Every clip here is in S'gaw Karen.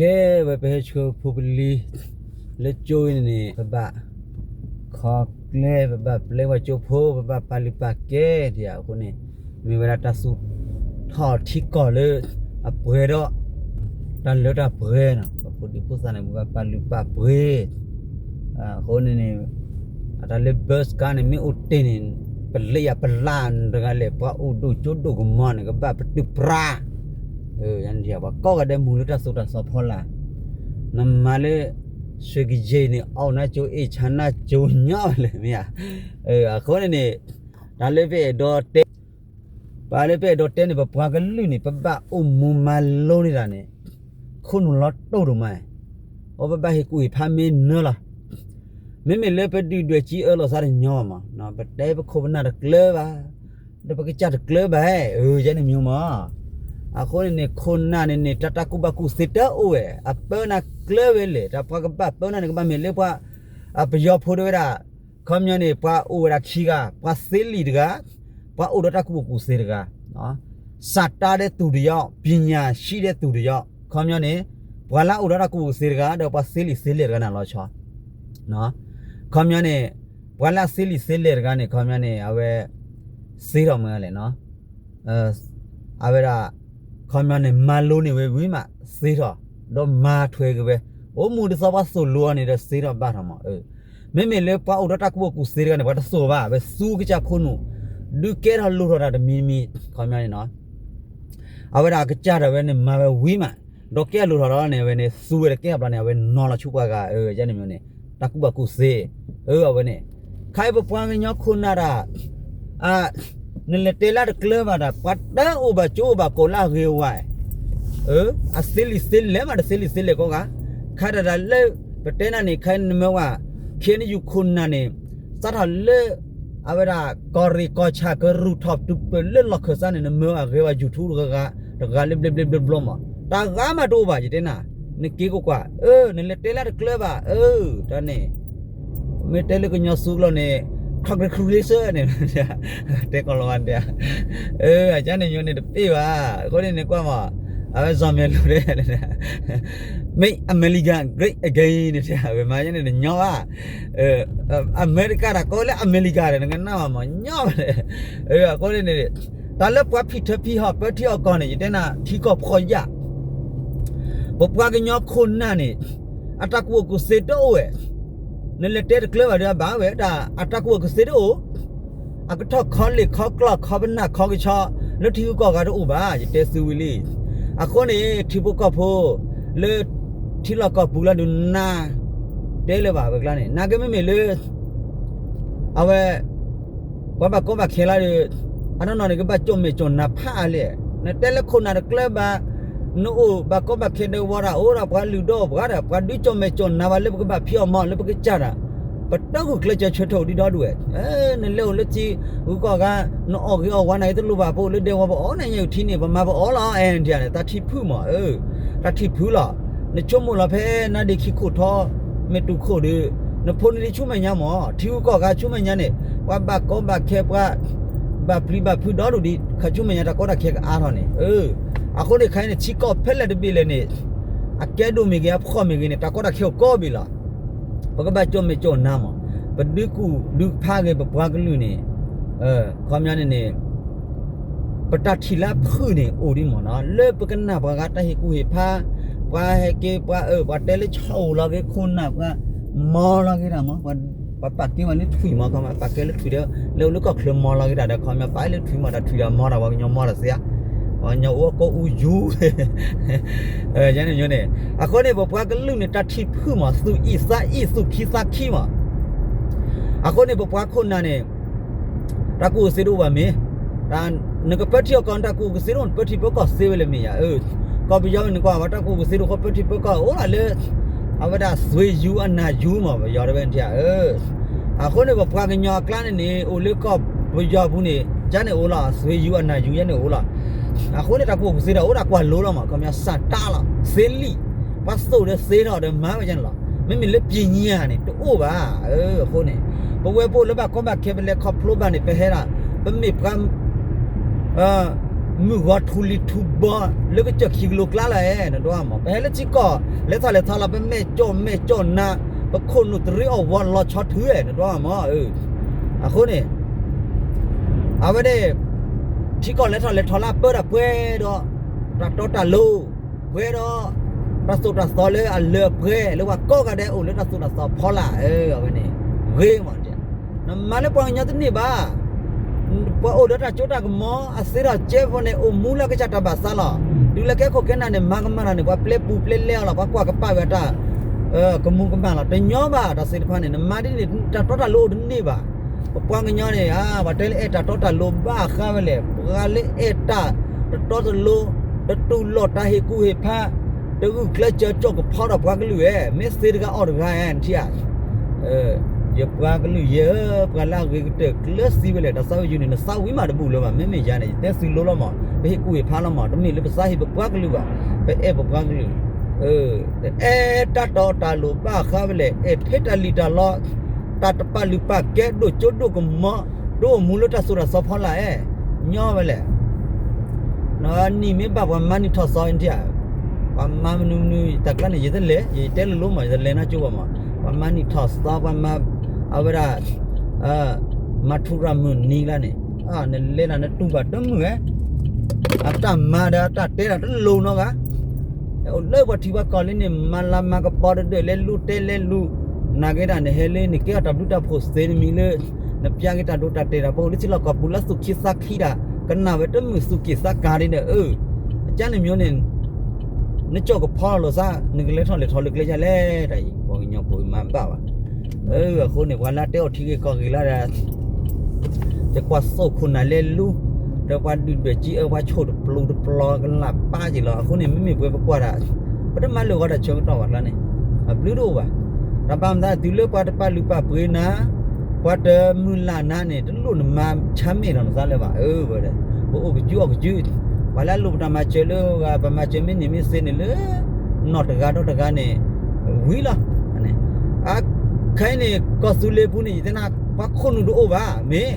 ကဲဝဲပဟဲဆှၢဖိပလံၤ လၢကၠိအံၤန့ၣ်န့ၣ် ပဘၣ်ခီကျဲ ပဘၣ်ပျဲဝဲကၠိဖိ ပဘၣ်ပာ်လုၢ်ပာ်ကဲဒံးအဃိန့ၣ် မ့ၢ်ဝဲဒၣ်တၢ်သူၣ်ထီၣ်ထံကီၢ်လၢအပှဲၤဒီး တၢ်လၢတၢ်ပှဲၤနီၤ ပဖိဒံဖိသၣ်န့ၣ် ပဘၣ်ပာ်လုၢ်ပာ်ပှ့ၤ အဃိန့ၣ်န့ၣ် အတၢ်လၢ bus ကါန့ၣ် မ့ၢ်အိၣ်တ့ၢ်န့ၣ် ပလ့ယၤပလၢ်တဂၤလဲၣ် ပှၤအိၣ်ဒိၣ်ကၠိဒိၣ်ကမီၤန့ၣ် ကဘၣ်ပတုာ်ပြါ ယၤန့ၣ်ပှၤကိးဂၤဒဲးမူလၢတၢ်သိၣ်တၢ်သီဖီလာ် နမၤလၢ ဆွ့ကယ့ၤန့ၣ် အီၣ်နါကၠိအ့ၣ်ဆါနါကၠိညီဝဲလဲၣ်မ့ၢ်ဧါ အဃိန့ၣ်န့ၣ် တၢ်လၢပအဲၣ်ဒိးတဲ ပှၤလၢပအဲၣ်ဒိးတဲန့ၣ် ပပှၤကလုာ်န့ၣ် ပဘၣ်အိၣ်မူမၤလိန့ၢ်တၢ်န့ၣ် ခိၣ်နူာ်လီၤတိၢ်ဒိၣ်မး အပဘၣ်ဟ့ၣ်ကူၣ်ဟ့ၣ်ဖးမ့ၢ်နၢလီၤ မ့မ့ၢ်လၢပဒုၣ်ဒွဲၣ်ကံအၢလီၤသးတညီဘၣ်မး ပတဲပခိၣ်ပနၢ်တကျၢၤဘၣ် ဒီးပကစၢ်တကျၢၤဘၣ် အၢ ယဲန့ၣ်မ့ၢ်မး အဃိန့ၣ်န့ၣ် ခိၣ်နၢ်န့ၣ်န့ၣ် တၢ်တၢ်ကူၣ်ဘၣ်ကူၣ်သ့တအိၣ်ဝဲ အပၢနၤကျၢၤဝဲလဲၣ် တၢ်ပှၤကဘၣ်ပၢနၤန့ၣ် ကဘၣ်မ့ၢ်လၢပှၤ အပယီၤဖိတဲဝဲဒၣ် ခီပညီန့ၣ် ပှၤအိၣ်ဝဲဒၣ်ခံဂၤ ပှၤသ့လံာ်တဂၤ ပှၤအိၣ်ဒီးတၢ်ကူၣ်ဘၣ်ကူၣ်သ့တဂၤ စၢ်တၢ်ဒဲးသူၣ်တယီၤ ပညာရှိဒဲးသူၣ်တယီၤ ခီပညီန့ၣ် ပှၤလၢအအိၣ်ဒီးတၢ်ကူၣ်ဘၣ်ကူၣ်သ့တဂၤ ဒီးပှၤသ့လံာ်သ့လဲၢ်တဂၤန့ၣ်လီၤဆီ ခီပညီန့ၣ် ပှၤလၢအသ့လံာ်သ့လဲၢ်တဂၤန့ၣ် ခီပညီန့ၣ် အဝဲ သ့ထီၣ်မ့ၢ်လဲၣ်နီၤ အဝဲဒၣ် ခီပညီန့ၣ် မၤလိန့ၢ်ဝဲဝံၤမး သ့ထီၣ် ဒီးမၤထွဲက့ၤဝဲ အိၣ်မူဒ်သိးပှၤသိၣ်လိအီၤန့ၣ်ဒီးသ့ထီၣ်ဘၣ်ထီၣ်မး မ့မ့ၢ်လၢပှၤအိၣ်ဒီးတၢ်ကူၣ်ဘၣ်ကူၣ်သ့တဂၤန့ၣ် ပှၤတသိၣ်ဘၣ် အဝဲသူကစၢ်ခိၣ်နူာ် ဒုးကဲထီၣ်လိၣ်ထီၣ်တၢ်တမံၤမံၤ ခီပညီန့ၣ်နီၤ အဝဲဒၣ်အကစၢ်ဒၣ်ဝဲန့ၣ် မၤဝဲဝံၤမး ဒီးကဲထီၣ်လိၣ်ထီၣ်ဒီးန့ၣ် အဝဲန့ၣ် သူဝဲတကဲထီၣ်ဘျီန့ၣ် အဝဲနီၤလီၤဆူပှၤဂၤ အၢ ယဲန့ၣ်မ့ၢ်န့ၣ် တၢ်ကူၣ်ဘၣ်ကူၣ်သ့ အၢ အဝဲန့ၣ် ခါအံၤပပှၤကညီခိၣ်နၢ်တၢ် နလဲၤတဲလၢတကျၢၤဘၣ်တၢ် ပှၤတအိၣ်ဘၣ်ကၠိအိၣ်ဘၣ်ကိးလၢအဂ့ၤဝဲ အသ့လံာ်သ့လဲၢ်မး တသ့လံာ်သ့လဲၢ်ကိးဂၤ ခါတဒၣ်လၢ ပတဲနၤန့ၣ် ခါနမၢဝဲ ခ့နယူၣ်ခိၣ်နၢ်န့ၣ် စးထီၣ်လၢ အဝဲဒၣ် ကီၢ်ရ့ၣ်ကီၢ်ဆၣ်ကရူၢ်ထီၣ်တုၤပၢၢ်လၢလီၢ်ခၢၣ်သးန့ၣ် နမၢအဂ့ၤဝဲ YouTube တဂၤဂၤ တဂၤလၢဘျဲဘျဲဘျီဘျီမး တၢ်ဂၤမးတအိၣ်ဘၣ် ယတဲနၤ နက့ၤကွၢ်ကွၢ် အၢ နလဲၤတဲလၢတကျၢၤဘၣ် အၢ တၢ်န့ၣ် မ့ၢ်တဲလၢကညီသူလီၤန့ၣ် congratulation န့ၣ် တဲကီၢ်လီၤဝါတဲ အၢ အကါန့ၣ်ညိန့ၣ်တပ့ၢ်ဘၣ် အဃိန့ၣ်န့ၣ်ကွၢ်မး အဝဲစီၤမဲလိၤတဲ Make America Great Again န့ၣ် ဝဲမၤယဲန့ၣ်တညီဘၣ် အမဲရကၤတၢ်ကိးလၢအမဲရကၤဒီး နကနၣ်ဘၣ်မး ညီဘၣ်လဲၣ် အဃိန့ၣ်န့ၣ် တၢ်လၢပှၤဖံးထၢဖံးဟီၣ် ပၢထံအီၣ်ကီၢ်န့ၣ် ယတဲနၤ ထံကီၢ်ဖှီၣ်ယာ် ပပှၤကညီခိၣ်နၢ်န့ၣ် အတၢ်ကူၣ်ဘၣ်ကူၣ်သ့တအိၣ်ဝဲ နလဲၤတဲတကျၢၤဘၣ်ဒီးအဘၣ်ဝဲဒၣ် အတၢ်ကူၣ်ဘၣ်ကူၣ်သ့တအိၣ် အကထီၣ်ခီလ့ၣ်ခီကျီၢ်ခီပနၢ်ခီကဆီ လၢထံဂုၤကီၢ်ဂၤတအိၣ်ဘၣ် ယတဲသုဝံၤလံ အဃိန့ၣ် ထံဖိကီၢ်ဖိ လၢ ထံလီၢ်ကီၢ်ပူၤလၢဒုးနၤ တဲလၢၤဘၣ်ဝဲကျါန့ၣ် နာ်က့မ့မ့ၢ်လၢ အဝဲ ပှၤဘၣ်ကီဘၣ်ခဲလၢဒီး အနီၢ်နီၢ်န့ၣ် ကဘၣ်ကၠီၣ်မဲာ်ကၠီၣ်နါဖးအါလဲၣ် နတဲလၢခိၣ်နၢ်တကျၢၤဘၣ် နအိၣ်ဘၣ်ကီဘၣ်ခဲဒီးဝဲဒၣ် အိၣ်ဒၣ်ပှၤလုၢ်ဒိၣ်ပှၤဒီး ပှၤဒုးကၠီၣ်မဲာ်ကၠီၣ်နါဘၣ်လၢပကဘၣ်ဖံးအီၣ်မၤအီၣ်လၢပကစၢ်ဒၣ် ပတဂုာ်ကျဲးစၢးဆၢထၢၣ်အိၣ်ဒံးဒီဒူၣ်ဝဲ နလဲၤအိၣ်လၢထံဂုၤကီၢ်ဂၤ နအီၣ်ဂ့ၤအီၣ်ဝါနၤဂ့ၤတလိၣ်ဘၣ် ပအိၣ်လၢဒဲကဝီၤပအီၣ်န့ၣ်ညါအုၣ်ထံန့ၣ် ပမၤပအီၣ်လီၤ အဲၣ်ဒိးန့ၣ် တၢ်ထံၣ်ဖုၣ်မး တၢ်ထံၣ်ဖုၣ်လီၤ နဆိကမိၣ်လီၤဖဲနါဒ့ခံခိၣ်ထီ မ့ၢ်တူၢ်ခိၣ်ဒီး နဖိနလံၤဆူမဲာ်ညါမး ထံဂုၤကီၢ်ဂၤဆူမဲာ်ညါန့ၣ် ပှၤဘၣ်ကီဘၣ်ခဲပှၤ ဘၣ်ပျံၤဘၣ်ဖုးဒီဒူၣ်ဒံး ခါဆူမဲာ်ညါတၢ်ကီတၢ်ခဲကအါထီၣ်န့ၣ် အဃိန့ၣ်ခါအံၤန့ၣ် ထံကီၢ်ဖဲလဲၣ်တဘ့ၣ်လဲၣ်န့ၣ် အကဲဒိၣ်မ့ၢ်ဂ့ၤ အဖှီၣ်မ့ၢ်ဂ့ၤန့ၣ် တၢ်ကီတၢ်ခဲအိၣ်ကိးဘ့ၣ်လီၤ ပကဘၣ်ကၠီၣ်မဲာ်ကၠီၣ်နါမး ပဒုးကူၣ်ဒုးဖးဂ့ၤပပှၤကလုာ်န့ၣ် ခီပညီန့ၣ်န့ၣ် ပတၢ်ထံၣ်လၢအဖုၣ်န့ၣ်အိၣ်ဒံးမးနီၤ လၢပကနၣ်ပှၤဂၤတၢ်ဟ့ၣ်ကူၣ်ဟ့ၣ်ဖး ပှၤဟဲက့ၤပှၤအၢ ပှၤတဲလၢဆီအိၣ်လီၤက့ၤခိၣ်နၢ် ပှၤမီလီၤက့ၤတၢ်မး ပှၤပာ်ကဲဝဲလၢထွံၣ်မး ခီပညီပာ်ကဲလၢထွံၣ်ဒီး လၢအိၣ်လၢကီၢ်ချၢမီလီၤက့ၤတၢ်ဒီး ခီပညီပာ်လၢထွံၣ်မး တၢ်ထွံၣ်ဒီးမီတၢ် ပှၤကညီမီတၢ်သ့ဧါ ပှၤကညီအိၣ်ကိးအူယူ န့ၣ် အဃိန့ၣ် ပပှၤကလုာ်န့ၣ် တၢ်ထံၣ်ဖုၣ်မး သူၣ်အံၣ်သးအံၣ် သူၣ်ခံသးခံမး အဃိန့ၣ် ပပှၤခိၣ်နၢ်န့ၣ် တၢ်ကူၣ်ကသ့တအိၣ်ဘၣ်မ့ၢ် နကပၢထံအီၣ်ကီၢ် တၢ်ကူၣ်ကသ့တအိၣ် နပၢထံပၢကီၢ်သ့ဝဲလၢမ့ၢ်ယၤ ကီၢ်ပယီၤန့ၣ်ကွၢ်ဝဲ တၢ်ကူၣ်ကသ့တအိၣ် ပၢထံပၢကီၢ်အိၣ်လီၤလၢ အဝဲဒၣ်သွ့ယူၤအနၢ်ယူၤမး ပယီၤတဲဝဲန့ၣ်ဧါ အဃိန့ၣ် ပပှၤကညီအကျါန့ၣ်န့ၣ် အိၣ်လၢကီၢ်ပယီၤပူၤန့ၣ် ကန့ၣ်အိၣ်လီၤ သွ့ယူၤအနၢ်ယူၤယဲန့ၣ်အိၣ်လီၤ အဃိန့ၣ် တၢ်ကူၣ်ကသ့ဒီး အိၣ်ဒၣ်ကွၢ်လိလီၤမး ခီပညီစၢ်တၢ်လီၤ သ့လံာ် ပှၤသိၣ်ဒီးသ့ထီၣ်ဒီးမၤဝဲယဲန့ၣ်လီၤ မ့မ့ၢ်လၢပညာန့ၣ် တအိၣ်ဘၣ် အဃိန့ၣ် ပဝဲပအိၣ်လၢဘၣ်ကီဘၣ်ခဲ ပလဲၤခီဖျိဘၣ်န့ၣ် ပဟဲဒၣ် ပမ့ၢ်ပှၤ ပ မုၢ်ဂီၤထူလံၤထူဘီ လၢကစၢၢ်ခံကလိကျါလီၤဧါ နဒိမး. ပဟဲလၢထံကီၢ် လဲၤထီၣ်လဲၤထီလီၤ ပမဲာ်ကၠီၣ်မဲာ်ကၠီၣ်နါ ပခိၣ်နူာ်တရံးအီၣ်ဝီလီၤဆီထုဧါ နဒိမး. အဃိန့ၣ် အဝဲန့ၣ် ထံကီၢ်လဲၤထီၣ်လဲၤထီလၢအပၢတၢ်ပှဲၤဒီး တၢ်တီတၢ်လိၤ ပှဲၤဒီး တၢ်သိၣ်တၢ်သီလၢအလၢအပှဲၤ လၢပှၤကိးဂၤဒဲးအိၣ်လၢတၢ်သိၣ်တၢ်သီဖီလာ် အဝဲန့ၣ် ဂ့ၤမး. နမၤလၢပှၤကညီတန့ၢ်ဘၣ်. ပှၤအိၣ်ဒီးတၢ်စိတၢ်ကမီၤ အသ့ထီၣ်ကဲဖိန့ၣ် အိၣ်မူလၢကစၢ်တၢ်ဘၣ်သးလီၤ. တုၤလၢကဲခိၣ်ကဲနၢ်န့ၣ် မၤကမၣ်တၢ်န့ၣ် ပှၤပျဲပူၤပျဲလဲအီၤလီၤ. ပှၤကွၢ်ကပာ်ဝဲတၢ် ကမူၤကမၣ်လီၤ. တညီဘၣ် တၢ်သ့ၣ်တဖၣ်န့ၣ် နမၤဒ်န့ၣ် တၢ်တီတၢ်လိၤအိၣ်တန့ၢ်ဘၣ်. ပပှၤကညီန့ၣ် ပှၤတဲလၢအဲၣ်တၢ်တီတၢ်လိၤဘၣ်ဃးဝဲလဲၣ်. ပှၤလၢအဲၣ်တၢ်တတီတလိၤ တတူၢ်လိာ်တၢ်ဟ့ၣ်ကူၣ်ဟ့ၣ်ဖး တဂုာ်ကျဲးစၢးကၠီၣ်ကဖီဒီးပှၤကလုာ်ဧါ. မ့ၢ်သ့တဂၤအီၣ်တဂၤဧါ နထံၣ်ဧါ. ယပှၤကလုာ်ယဲဧၢ, ပှၤလၢအဂ့ၤကတၢၢ်ကျၢၤစံးဝဲလဲၣ်, တၢ်သးဝံၣ်ယုၢ်န့ၣ် နသးဝံၣ်မးတဘူၣ်လၢၤဘၣ်. မ့မ့ၢ်ယၤန့ၣ် ယတဲသုလိၤလီၤမး, ပဟ့ၣ်ကူၣ်ဟ့ၣ်ဖးလီၤမး, တမ့ၢ်လၢပသးဟ့ၣ်ပပှၤကလုာ်ဘၣ်, ပအဲၣ်ပပှၤကလုာ်. အဲၣ်တၢ်တီတၢ်လိၤဘၣ်ဃးဝဲလဲၣ်, အဲၣ်ထဲတၢ်လံၣ်တၢ်လီ, တၢ်တပာ်လုၢ်ပာ်ကဲ ဒိၣ်ကၠိဒိၣ်ကမီၤ, ဒိၣ်အိၣ်မူလၢတၢ်သိၣ်တၢ်သီဖီလာ်ဧါ, ညီဝဲလဲၣ်. နံၣ်မ့ၢ်ဘၣ်ပှၤမၤနံၣ်ထီၣ်သီနထံၣ်ဧါ, ပှၤမၤမနုၤမနုၤ တၢ်ကျါန့ၣ် ယတလဲၤ, ယတဲလိၤလိၤမး, ယတလဲၤနီၢ်ကၠိဘၣ်မး, ပှၤမၤနံၣ်ထီၣ်သီ, ပှၤမၤ, အဝဲဒၣ်, မၤထူရၤမုၢ်နံၤလၢန့ၣ်, နလဲၤနၤနတူၢ်ဘၣ်တမုာ်ဧါ, အတၢ်မၤဒီးအတၢ်တဲဒီးတလိၤနီတဂၤ အိၣ်လၢပှၤထံပှၤကီၢ်လၢန့ၣ် မၤလၤမၤကပီၤတဒၢး လဲၤလူၤတဲလဲၤလူၤ, နာ်က့ဒၣ်န့ၣ် ဟဲလၢနကဲထီၣ်တၢ်ဘျုးတၢ်ဖှိၣ်သ့တမံၤလၢ နပျၢ်က့ၤတၢ်ဒိတၢ်တဲာ်တၢ် ပအိၣ်လၢထံလီၢ်ကီၢ်ပူၤလၢသူၣ်ခံသးခံတၢ်, ကနၣ်ဝဲတမုာ်သူၣ်က့ၣ်သးကါဒ်န့ၣ်, အကန့ၣ်မ့ၢ်န့ၣ်, နကၠီၣ်ကဖီလီၤသး, နကလဲၤထီၣ်လဲၤထီလၢကျဲယါလဲၣ်, တၢ်အံၤ ပှၤကညီဖိမၤဘၣ်ဘၣ်. အဃိန့ၣ် ပှၤလၢတဲအီၤထံဂ့ၢ်ကီၢ်ဂ့ၢ်လၢဒၣ် ယကွၢ်သိၣ်ခိၣ်နၢ်လဲၤလူၤ, ဒီးပှၤဒုၣ်ဒွဲၣ်ကံအၢ ပှၤဆိၣ်တပျူၤတပျီၤကလၢ်ပၢ်က့ၤလီၤ. အဃိန့ၣ် မ့မ့ၢ်ပှဲၤပကွၢ်ဒၣ်, ပတမၤလၢာ်ဂီၤတၢ်ဆၢကတီၢ်ဘၣ်ကျါန့ၣ်, အဘျုးတအိၣ်ဘၣ်. တၢ်ဘၣ်မတၤတုၤလၢပှၤတပာ်လုၢ်ပာ်ပှ့ၤနၤ, ပှၤတမုၢ်လၢ်နၤန့ၣ် တလိၣ်နမၤဆါမ့ၢ်ဒီးနသးလၢၤဘၣ်. အဝဲဒၣ် ပအိၣ်ကစုအီၣ်ကစု, ပှၤလၢအလိၣ်ပတၢ်မၤစၢၤလၢဂၤ ပမၤစၢၤမ့ၢ်န့ၢ်မ့ၢ်သ့န့ၣ်လၢ နီၢ်တဂၤဒီးတဂၤန့ၣ် ဝံၤလီၤ. ခဲအံၤန့ၣ် ကီၢ်သူလ့ၤပူၤန့ၣ် ယတဲနၤ ပှၤခိၣ်နူာ်တအိၣ်ဘၣ် မ့ၢ်,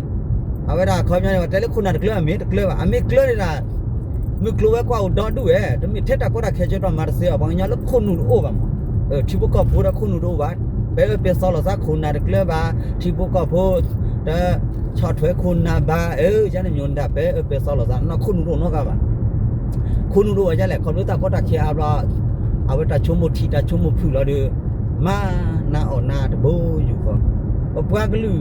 အဝဲဒၣ်အခီပညီန့ၣ် ပှၤတဲလၢခိၣ်နၢ်တကျၢၤဘၣ် မ့ၢ်တကျၢၤဘၣ် အမ့ၢ်ကျၢၤန့ၣ်ဒၣ် မုၢ်ကျိၤဝဲၤကွာ်အိၣ်ဒီဒူၣ်ဝဲ တမ့ၢ်ထဲတၢ်ကီတၢ်ခဲဆၢကတီၢ်မၤတသ့ဘၣ် ပှၤကညီလၢခိၣ်နူာ်တအိၣ်ဘၣ်မး, ထံဖိကီၢ်ဖိဒီးခိၣ်နူာ်တအိၣ်ဘၣ်, ပအဲၣ်အၢပအဲၣ်သီလိာ်သး ခိၣ်နၢ်တကျၢၤဘၣ်, ထံဖိကီၢ်ဖိ တဆီၣ်ထွဲခိၣ်နၢ်ဘၣ်, ယန့ၣ်မ့ၢ်ဒၣ် ပအဲၣ်အၢပအဲၣ်သီလိာ်သး နီၢ်ခိၣ်နူာ်တအိၣ်နီတဂၤဘၣ်. ခိၣ်နူာ်တအိၣ်ဘၣ်ယါလဲၣ် ခီဖျိတၢ်ကီတၢ်ခဲအါဘျီ, အဝဲတၢ်ဆိကမိၣ်ထံ တၢ်ဆိကမိၣ်ဖုၣ်လီၤဒီး မၤနးအီၣ်နၤတဘိယူၢ်ဃီ, ပပှၤကလုာ်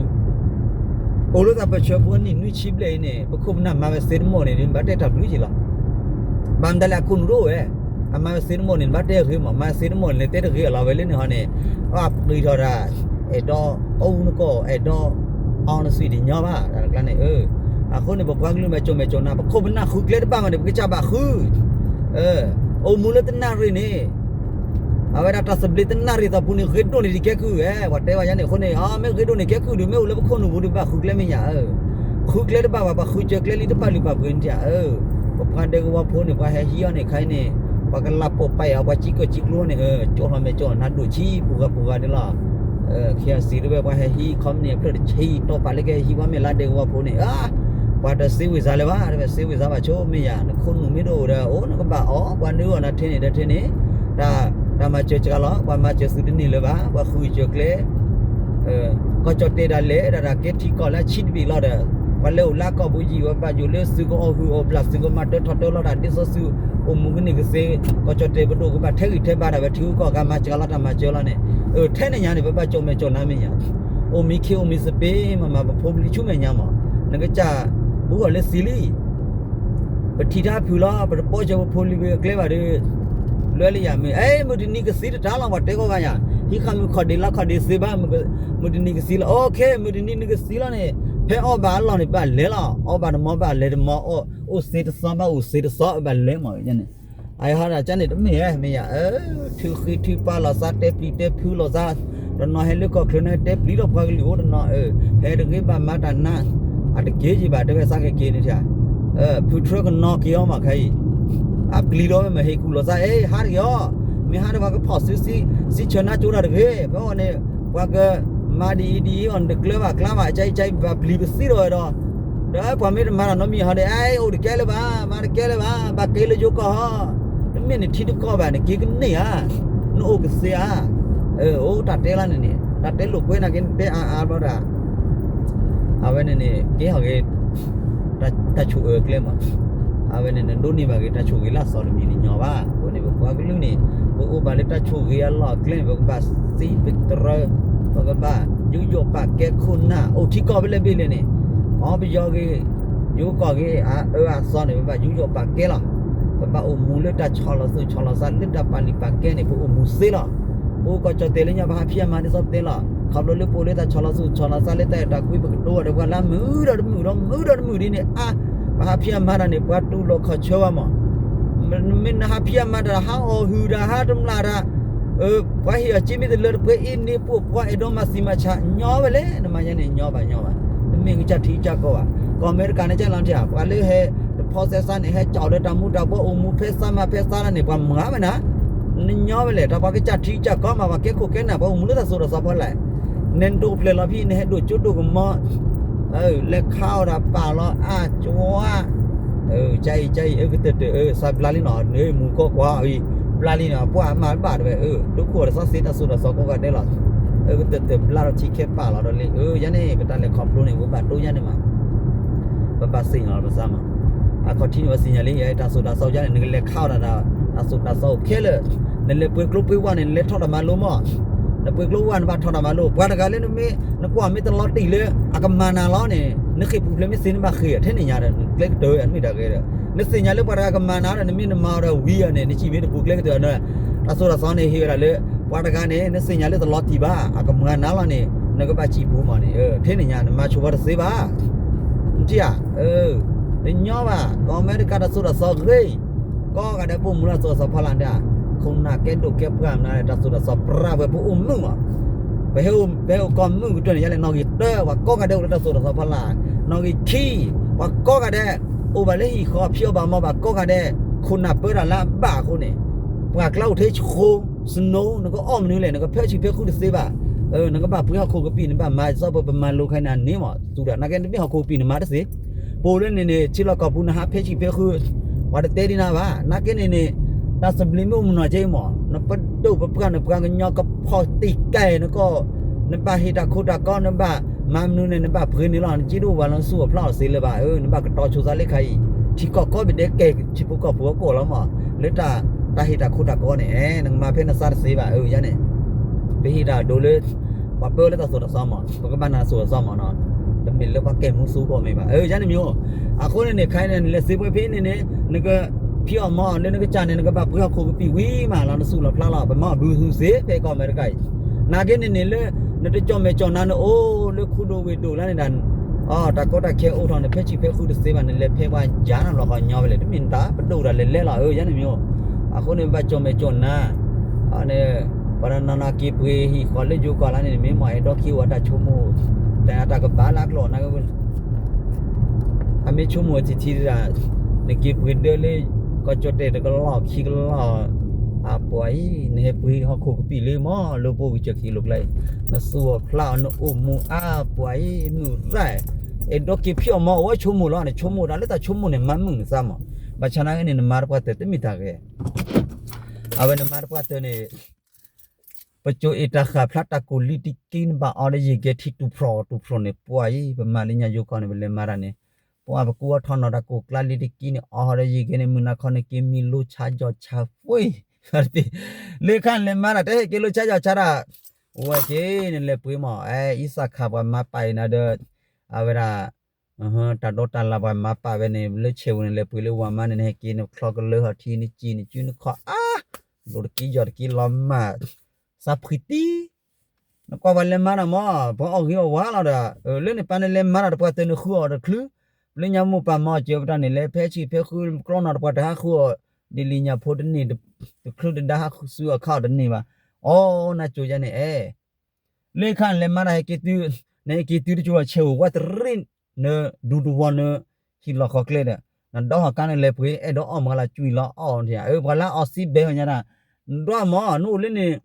အိၣ်လၢတၢ်ပၢၢ်ဆၢဖိနံၣ်နွံဆံဘျဲၣ်အံၤန့ၣ် ပခိၣ်ပနၢ်မၤဝဲသ့တမီၢ်န့ၣ် ဘၣ်တဲတၢ်ဘျုးက့ၤလီၤ. ဘၣ်မတၤလဲၣ် အခိၣ်နူာ်တအိၣ်ဝဲ, အမၤဝဲသ့တမီၢ်န့ၣ် ဘၣ်တဲဂ့ၤမး မၤသ့တမီၢ်န့ၣ် တဲတဂ့ၤအလီၤဝဲလၢန့ၣ်ဟီန့ၣ်, အပှ့ၤထီၣ်ဒၣ်, အဲၣ်ဒိးအူနကီၢ် အဲၣ်ဒိး အီနသွံၣ်တညီဘၣ် တၢ်တကျါန့ၣ်, အဃိန့ၣ် ပပှၤကလုာ်မဲာ်ကၠီၣ်မဲာ်ကၠီၣ်နါ ပခိၣ်ပနၢ်ဃုကျဲတဘၣ်မးန့ၣ် ပကစၢ်ဘၣ်ဃု အိၣ်မူလၢတနၣ်ရံၣ်န့ၣ်, အဝဲဒၣ်တၢ်သဘျ့တနၣ်ရံၣ်သီပူၤန့ၣ် ဂ့ၤဒိၣ်န့ၢ်ဒံးကဲကုၢ်ဧဲ, ပှၤတဲဝဲယါန့ၣ်အဃိန့ၣ် အမ့ၢ်ဂ့ၤဒိၣ်န့ၢ်ကဲကုၢ်ဒီး မ့ၢ်အိၣ်လၢပခိၣ်နူာ်ပူၤဒီး ဘၣ်ဃုကျဲမ့ၢ်ညါဧၢ, ဃုကျဲတဘၣ်ဘၣ် ပှၤဃုစၢၤကျဲလံတပာ်လုၢ်ပာ်ပှ့ၤန့ၣ်ဧၢ, ပပှၤဒဲကဝီၤဖိန့ၣ် ပှၤဟဲဟံးအီၤန့ၣ် ခါအံၤန့ၣ်, ပှၤကလၢပိာ်ပာ်အီၤ ပှၤစံၣ်ကၢၣ်စံၣ်ကျိန့ၣ်, ကၠီၣ်လီၤမဲာ်ကၠီၣ်နါဒိၣ်ဆံးပူၤဂၤပူၤဂၤန့ၣ်လီၤ. ခံဂၤစံးတဝဲ ပှၤဟဲဟံး ခီမ့ၢ်န့ၣ် အဖျၢၣ်တဆံး တီၢ်ပာ်လၢကဟဲဟံးဝဲမ့ၢ်လၢဒဲကဝီၤဖိန့ၣ်, ပှၤတသ့ဝံၤစါလၢၤဘၣ် တဝဲသ့ဝံၤစါဘၣ်ဆိမ့ၢ်ယါ, နခိၣ်နူာ်မ့ၢ်တအိၣ်ဒီး အိၣ်နကဘၣ်အီၣ် ပှၤနုာ်အီၣ်နၤထဲန့ၣ်ဒီးထဲန့ၣ်, တၢ်မၤစၢၤစှၤလီၤ ပှၤမၤစၢၤသုတန့ၢ်လၢၤဘၣ် ပှၤဃုစၢၤကျဲ ကီၢ်ကၠီၣ်တဲာ်ဒၣ်လဲာ် ဒၣ်တၢ်ကဲထံကီၢ်လၢအဆံးတဘ့ၣ်လီၤဒီး, ပှၤလဲၤအိၣ်လၢကီၢ်ပူၤယံာ်ဝဲဘၣ်ယိၣ်လၢသုကအီၣ်ဟုၣ်အီၣ်ဘျၣ် သုကမၤတၢထီၣ်တၢလီၤတၢ်ဒ်သိးသုအိၣ်မူကန့ၢ်ကသ့, ကီၢ်ကၠီၣ်တဲာ်ပဒိၣ်ကဘၣ်ထဲဂံၢ်ထဲဘါဒၣ်ဝဲထံဂုၤကီၢ်ဂၤမၤစှၤလီၤတၢ်မၤစၢၤလီၤန့ၣ်, ထဲန့ၣ်ညါန့ၣ် ပဘၣ်ကၠီၣ်မဲာ်ကၠီၣ်နါမ့ၢ်ညါ, အိၣ်မံခ့အိၣ်မံသပ့ၤမၤမၤပဖိပလံၤဆူမဲာ်ညါမး, နကစၢ်ဘူးအီၤလၢသံလံ ပထံၣ်တၢ်ဖုၣ်လီၤ ပတပိာ်စၢၤပဖိလံၤပကျဲဘၣ်ဒီး, လွဲလၢယၤမ့ၢ် အဲ မုၢ်တနံၤကသံတတၢ်လီၤ ပှၤတဲကီၢ်ဂၤယၤ, ဟံးဃာ်မုၢ်ခီၣ်ဒ့လါခီၣ်ဒ့သ့ဘၣ်, မုၢ်တနံၤကသံလီၤ အိၣ်ခ့ မုၢ်တနံၤနကသံလီၤန့ၣ်, ဖဲအီၣ်ဘၣ်အလီၢ်န့ၣ် ဘၣ်လဲၤလီၤ အီၣ်ဘၣ်တမီဘၣ်လဲၤတမီ, အိၣ်သ့တသီဘၣ်အိၣ်သ့တသီ ဘၣ်လဲၤမးန့ၣ်, အဟီဒၣ်ကန့ၣ်တမ့ၢ်ဧါ မ့ၢ်ယၤ ထုးဃံထုးပာ်လီၤသး တဲပျံၤတဲဖုးလီၤသး, တနီၤဟဲလၢကီၢ်ချၢန့ၣ် တဲပျံၤဒီးပှၤကလုာ်အိၣ်တနီၤ, ဟဲတဂ့ၤဘၣ်မၤတၢ်နါ, အတက့ၤယံၤဘၣ် တဲဝဲသးကက့ၤန့ၣ်, ဖုထြၢကနီၤက့ၤအီၤမးခါအံၤ, အပျံၤဒီးဝဲမ့ၢ်ဟ့ၣ်ကူၣ်လီၤသး အဲ ဟးတဂ့ၤအီၤ, မ့ၢ်ဟးဒီးပှၤကဖီၣ်စုစံဆၢနါကၠိတၢ်တဂ့ၤ, ဖဲအီၤန့ၣ် ပှၤကမၤဒ်အံၤဒ်အံၤအီၤ နတကျၢၤဘၣ်ကျါဘၣ် အကအံၤကအံၤဘၣ်ပျံၤပသံဒီးဝဲဒီး ဒီးပှၤမ့ၢ်တမၤတၢ်နီတမံၤဟီဒီး အဲ အိၣ်တကဲလၢၤဘၣ်, မၤတကဲလၢၤဘၣ်, ဘၣ်က့ၤလၢယိၤကီၢ်ဟီ, တမ့ၢ်နထံတကီၢ်ဘၣ်, နက့ၤကန့ၢ်ဧါ, နအိၣ်ကသ့ဧါ, အိၣ်တၢ်တဲလီၤန့ၣ်န့ၣ် တၢ်တဲလိာ်ကွဲနာ်က့ နတဲအါအါဘျီဒီး အဝဲန့ၣ်န့ၣ် ကဲထီၣ်က့ၤ တၢ်ဆိၣ်အၢကျဲမး, အဝဲန့ၣ် နဒိးန့ၢ်ဘၣ်က့ၤတၢ်ဆိၣ်ဂ့ၤလၢအသီတမံၤန့ၣ်ညီဘၣ်. အဃိန့ၣ် ပပှၤကလုာ်န့ၣ် ပအိၣ်ဘၣ်လၢတၢ်ဆိၣ်ဂ့ၤအလီၢ်အကျဲန့ၣ် ပကဘၣ်စံးပတြၢၤ, ပကဘၣ်ယူးယီၣ်ပာ်ကဲခိၣ်နၢ် အိၣ်ထံကီၢ်ဖဲလဲၣ်ဘ့ၣ်လဲၣ်န့ၣ်, ကီၢ်ပယီၤဂ့ၤ, ယိၤကီၢ်ဂ့ၤ, အအၢအသီန့ၣ် ပဘၣ်ယူးယီၣ်ပာ်ကဲလီၤ. ပဘၣ်အိၣ်မူလၢတၢ်ဆီၣ်လီၤသူၣ်ဆီၣ်လီၤသးလၢတၢ်ပာ်လုၢ်ပာ်ကဲန့ၣ် ပအိၣ်မူသ့လီၤ. ပအိၣ်ကီၢ်ကၠီၣ်တဲာ်လၢညါ ပဟးဖံးအမၤဒ်သိးပတဲလီၤ. ခီဖျိလၢပအိၣ်လၢတၢ်ဆီၣ်လီၤသူၣ်ဆီၣ်လီၤသးလၢတၢ်အဲၣ်တၢ်ကွံ ပကတိၤအီၤဒီးပှၤလၢမုာ်ဒီးတမုာ်ဒီး မုာ်ဒီးတမုာ်ဒ်န့ၣ် အါ, ပဟးဖံးအမၤတၢ်န့ၣ် ပှၤတူၢ်လိာ်ခီၣ်ဆၢဝဲမး. မ့ၢ်နဟးဖံးအမၤတၢ် ဟးအီၣ်ဟုၣ်တၢ် ဟးတမျၢ်တၢ်, ပှၤဟ့ၣ်အီၤစ့မ့ၢ်တလၢတပှဲၤအ့န့ၣ် ပှၤအဲၣ်ဒိးမၤသံမၤဆါ ညီဝဲလဲၣ်, နမၤညါန့ၣ် ညီဘၣ်ညီဘၣ်. နမ့ၢ်ကစၢ်ထံကစၢ်ကီၢ်ဘၣ်. ကီၢ်အမဲရကၤန့ၣ် ကလီၤထံဧါ, ပှၤလၢဟဲတဖီစဲစါန့ၣ် ဟဲကၠီၣ်ဒီးတၢ်မူၤတၢ်ဘှီ အိၣ်မူဖဲစါမၤဖဲစါလၢန့ၣ် ပှၤမၤဝဲနၤ, နညီဝဲလဲၣ်. တၢ်ပှၤကစၢ်ထံကစၢ်ကီၢ်မး ပှၤကဲခိၣ်ကဲနၢ် ပှၤအိၣ်မူလၢတၢ်သိၣ်တၢ်သီဖီလာ်, နဒိၣ်ဖျဲၣ်လီၤဖဲ နဟဲဒိၣ်ကၠိဒိၣ်ကမီၤ လဲၤခးအီၣ်တၢ်ပာ်လီၤအါကၠွါ, ကအံၤကအံၤ အကတၢၢ်တၢၢ် အၢ စးဘျါလံနီၤ နမူၤကီၢ်ကွၢ်အံၤ ဘျါလံနီၤ ပှၤမၤတဘၣ်တဝဲ အၢ ဒိခိၣ်အီၤတသီစ့တၢ်သိၣ်တၢ်သီကိးဂၤဒဲးလီၤ. အကတၢၢ်တၢၢ်ဘျါလီၤထံခဲပာ်လီၤဒီးလံ အၢ ယၤန့ၣ် ပတၢ်လဲၤခီဖျိန့ၣ် ပဘၣ်တိၢ်ယၤန့ၣ်မး ပဘၣ်သ့ၣ်နီၣ်လီၤပသးမး. အခီၣ်ထံးန့ၣ် ပသ့ၣ်ညါလံ တၢ်သိၣ်တၢ်သီယၤန့ၣ် နကလဲၤခးအီၣ်တၢ် တၢ်သိၣ်တၢ်သီအိၣ်ခဲလၢာ်, နလဲၤပှ့ၤကျိပှ့ၤဝၣ်န့ၣ် နလဲၤထီၣ်တၢ်မၤလိမး, နပှ့ၤကျိဝၣ်နဘၣ်ထီၣ်တၢ်မၤလိ, ပှၤတဂၤလၢနမ့ၢ် နကွၢ်မ့ၢ်တလီၤတံၢ်လၢ အကမၤနၤလီၤန့ၣ် နဃ့ၢ်ပူၤဖျဲးမ့ၢ်သ့နဘၣ်ဃ့ၢ် ထဲန့ၣ်ညါဒီး နကျဲကတၢၢ်အမ့ၢ်တၢ်ဂ့ၤဒီး နသ့ၣ်ညါလၢပှၤတဂၤကမၤနၤဒီး နမ့ၢ်နမၤအီၤဒီးဝံၤအီၤန့ၣ် နစံးမ့ၢ်တပူၤကျဲကတၢၢ်ဒီး တၢ်သိၣ်တၢ်သီန့ၣ် ဟ့ၣ်ဝဲဒၣ်လၢ ပှၤတဂၤန့ၣ် နသ့ၣ်ညါလၢတလီၤတံၢ်ဘၣ် အကမၤနၤလီၤန့ၣ် နကဘၣ်စံးပူၤမးန့ၣ် ထဲန့ၣ်ညါ နမၤဆိပှၤတသ့ဘၣ် နထံၣ်ဧါ, တညီဘၣ် ကီၢ်အမဲရကၤတၢ်သိၣ်တၢ်သီဂ့ၤ, ကိးဂၤဒဲးပအိၣ်မူလၢတၢ်သိၣ်တၢ်သီဖီလာ်ဒၣ်, ခိၣ်နၢ်ကဲဒိၣ်ကဲပှၢ်မနုၤ တၢ်သိၣ်တၢ်သီပြၢ်ဝဲပအိၣ်မုာ်မး, ပဟဲအိၣ်ကီၢ်မုာ်ကတၢၢ်န့ၣ် ယၤလဲၣ် နီၣ်ဂံၢ်တၢ ပှၤကိးဂၤဒဲးအိၣ်လၢတၢ်သိၣ်တၢ်သီဖီလာ်, နီၣ်ဂံၢ်ခံ ပှၤကိးဂၤဒဲး အိၣ်ဘၣ်လၢဟံၣ်ဃီဖံးအီၣ်ဘၣ်မီၢ်ဘၣ်ကိးဂၤဒဲး, ခိၣ်နၢ်ပၢတၢ်လၢအဘၣ်အဃိန့ၣ်, ပှၢ်ကျါအိၣ်ထဲဆှိ snow နကအီၣ်မနုၤလဲၣ် နကဖဲဆံးဖဲဃုတသ့ဘၣ်, နကဘၣ်ပှ့ၤဟီၣ်ခိၣ်ကပံာ် နဘၣ်မၤသီပပမၤလိခဲနၤန့ၣ်မး သူဒီး နာ်က့နတမ့ၢ်ဟီၣ်ခိၣ်ကပံာ်နမၤတသ့, ပအိၣ်လၢန့ၣ်န့ၣ် ထံလီၢ်ကီၢ်ပူၤနဟးဖဲဆံးဖဲဃု, ပှၤတတဲဒ်နၤဘၣ်, နာ်က့န့ၣ်န့ၣ် တၢ်သဘျ့မ့ၢ်အိၣ်မနီၤကဲမး နပဒိၣ်ပပှၢ်နပှၤကညီကဖီၣ်တံၢ်ကဲ နကီၢ် နဘၣ်ဟ့ၣ်တၢ်ခိတၢ်ကီ နဘၣ်မၤမနုၤန့ၣ် နဘၣ်ပှ့ၤန့ၣ်လီၤ နက့ဒိၣ်ဝၤလီၤ နသူၣ်အီၣ်ဖျါအီၣ်သ့လၢၤဘၣ်, နဘၣ်ကတီၤဆိသးလၢခါအံၤ, ထံကီၢ်ကိးဘ့ၣ်ဒဲးကဲ ထံဖိကီၢ်ဖိအကိာ်လီၤမး, လၢတၢ်ဟ့ၣ်တၢ်ခိတၢ်ကီန့ၣ် နကမၤဖဲနသးတသ့ဘၣ်, ယၤန့ၣ် ပဟ့ၣ်တၢ်ဒိလၢ ပှၤပၢလၢတၢ်သိၣ်တၢ်သီမး ပကဘၣ်နၢ်တၢ်သိၣ်တၢ်သီမးနီၤ, တမ့ၢ်လၢပှၤကဲမူသူကီၢ်မ့ၢ်ဘၣ်, ယၤန့ၣ်မ့ၢ်အိၣ်, အဃိန့ၣ်န့ၣ် ခဲအံၤန့ၣ် နလဲၤသ့ပှဲၤဖဲန့ၣ်န့ၣ် နကဖံးအီၣ်မီအီၣ်လၢနကစၢ်န့ၣ် နကဘၣ်ပှ့ၤဟီၣ်ခိၣ်ကပံာ်ဝံၤမးလီၤ နသူၣ်လီၤဖျါလီၤ ပမၤအီၣ်ဘုဟုသ့ ဖဲကီၢ်အမဲရကၤအံၤ, နာ်က့န့ၣ်န့ၣ်လၢ နတကၠီၣ်မဲာ်ကၠီၣ်နါနအိၣ်လၢခူဒိၣ်ဝ့ၢ်ဒိၣ်လၢန့ၣ်ဒၣ် အတၢ်ကီတၢ်ခဲအိၣ်ထီၣ်န့ၣ် ဖဲဆံးဖဲဃုတသ့ဘၣ်န့ၣ် လဲၤဖဲပှၤယၤနၤလီၤ ကညီဝဲလဲၣ် တမ့ၢ်နတၢ်ပဒိၣ်တၢ်လဲၤလဲၤလီၤ ယၤန့ၣ်မ့ၢ်အိၣ်, အဃိန့ၣ် ဘၣ်ကၠီၣ်မဲာ်ကၠီၣ်နါ, န့ၣ် ပှၤတနီၤနီၤက့ၤပှ့ၤဟံၣ်ဃီလၢယိၤကီၢ်လၢန့ၣ် မ့ၢ်မ့ၢ်အဲၣ်ဒိးက့ၤအိၣ်တၢ်ဆိကမိၣ်, တၢ်တၢ်ကဘၣ်လၢအကျိာ်နၢ်က့ အမ့ၢ်ဆိကမိၣ်ထံထံဒၣ်, နက့ၤပှ့ၤဒၢလၢ ကီၢ်ကၠီၣ်တဲာ်တကလီၢ်ခံကလီၢ်, အပှၤအံၤ နဟဲပှ့ၤဟီၣ်ခိၣ်ကပံာ်လၢမ့ၢ်လၢပအိၣ်ကစၢၢ်ခံလိာ်ကျါ, နသူၣ်အီၣ်ဖျါအီၣ်နအိၣ်မူအါပှၤအံၤ မုာ်ရၣ်, အဲၣ်ဒိးက့ၤဖံးအီၣ်မီအီၣ်ဝဲဆိကမိၣ်လီၤန့ၣ် ဆိကမိၣ်တၢ်လၢတၢ်ဆိကမိၣ်န့ၣ် မၤမုာ်နသးမး, ဘၣ်ဆၣ်နာ်က့န့ၣ် နမၤတပှၢ်တၢၢ်တမ့ၢ်တၢ်ဂ့ၤ အဝဲနမၤတပှၢ်တၢၢ်န့ၣ် ပကၠိအ့ၣ်တၢ်ဃာ်ဖျါတၢ်ကိၢ်လံတက့ၢ် နဘၣ်အီဒီးယံာ်ကဲထံတူၢ်ဖျိးတူၢ်ဖျိးန့ၣ် ပှၤအံၤ ပမၤလၢညါယိၤကီၢ်န့ၣ် ပလဲၤမၤတၢ်န့ၣ်, ပှၤပကူအီထီၣ်နီၤတၢ်ကိၢ်ကျါလံတက့ၢ်န့ၣ် အီဒီးယံာ်ကဲန့ၣ် မုၢ်နၤခီန့ၣ်က့ၤမံၤလိဆါယီၤဆါပှ့ၤ, လၢခါန့ၣ်လဲၤမၤတၢ် တဟဲက့ၤလိဆါယီၤဆါတၢ်, ဝဲက့ၤန့ၣ်လဲၤပှ့ၤမး အဲ အံသၣ်ခါပှၤမၤပာ်အံၤနၤဒီး, အဝဲဒၣ် တၢ်ဒိးတၢ်လၢ်ပှၤမၤပာ်ဝဲန့ၣ် လၢဆဲးဝဲန့ၣ် လဲၤပှ့ၤလၢဝၤမါန့ၣ် နဟဲက့ၤနချီကလၢဟီၣ်ထံ နစံၣ်နစုနခီၣ်အါ, ဒိၣ်တက့ၢ်ယီၤတက့ၢ်လီၤမၢ်, သးဖှံတံၢ်, နကွၢ်ပှၤလဲၤမၤတၢ်မး ပှၤအီၣ်ဂ့ၤအီၣ်ဝါလီၤဒီး, လၢန့ၣ်ပၢ်န့ၣ်လဲၤမၤတၢ်တပှၢ်တၢၢ်န့ၣ် ဃုအီၣ်တချုး, လၢညါမိၢ်ပၢ်မၤအီၣ်စၢၤပတၢ်န့ၣ် လဲၤဖဲဆံးဖဲဃု ကျီနီၤတပှၢ်တၢၢ်ဟးဃုအီၣ်, ဒ်လံညါဖိတန့ၢ်, တချုးတဒါဟးဃုအီၣ်ခးအီၣ်တန့ၢ်ဘၣ်, အီ နၤကၠိယါန့ၣ်အဲ လၢခါန့ၣ်လဲၤမၤတၢ်ဟဲက့ၤတုၤ, နဟဲက့ၤတုၤတကၠိဘၣ်ဆဲးဝဲတရံး, နဒူတဝီန ဟံၣ်လီၢ်ဃီကျဲဒီး, နဒီဟီၣ်ကါန့ၣ်လဲၤပှ့ၤ အဲၣ်ဒိးအီၣ်မးလၢကွံာ်လီၤအီၣ်, ပှၤလၢအီစံဘဲဟီညါတၢ်, နဒွးမး နအိၣ်လၢန့ၣ်,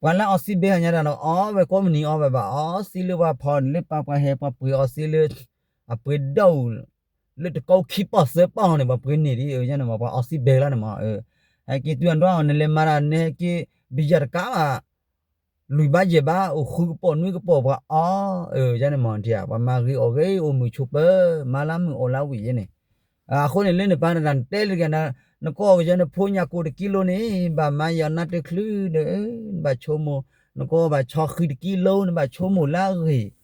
ပှၤလၢအီစံဘဲဟီညါတၢ်ဒီး အီဝဲကိးမုၢ်နံၤအီဝဲဘၣ် အီစံလၢပှၤဖီလၢပၢ်ပှၤဟဲပှၤပှ့ၤအီစံလၢ အပှ့ၤဒၣ်အူ လၢတကီၢ်ခံပီၢ်သၢပီၢ်လီၤန့ၣ် ပှၤပှ့ၤန့ၢ်ဒ်အံၤန့ၣ်မး ပှၤအီစံဘဲလီၤန့ၣ်မး, ဟဲက့ၤတုၤအဒွဲၣ်အီၤ နလဲၤမၤတၢ် နဟဲက့ၤ ဘံယၤတကးဘၣ် လွံၢ်ဘးယဲၢ်ဘး အိၣ်ဃုကပိာ်နွံကပိာ် ပှၤအီ န့ၣ်မး ပှၤမၤဂ့ၤအီၣ်ဂ့ၤ အိၣ်မုာ်ဆိးပၢၤ မၤလၢမုာ်အီၣ်လၢဝံၤယဲန့ၣ်, အဃိန့ၣ် လၢနပၢ်တဂၤ နတဲလၢတဂၤ နကအီၣ်ကယီ နဖိညၣ်ကိၣ်တကံလိန့ၣ် ဘၣ်မၤယီၤနါတချုးဒီး နဘၣ်ဆိကမိၣ်, နကအီၣ်ဘၣ်ဆီဃံတကံလိ နဘၣ်ဆိကမိၣ်လၢအဂ့ၤ,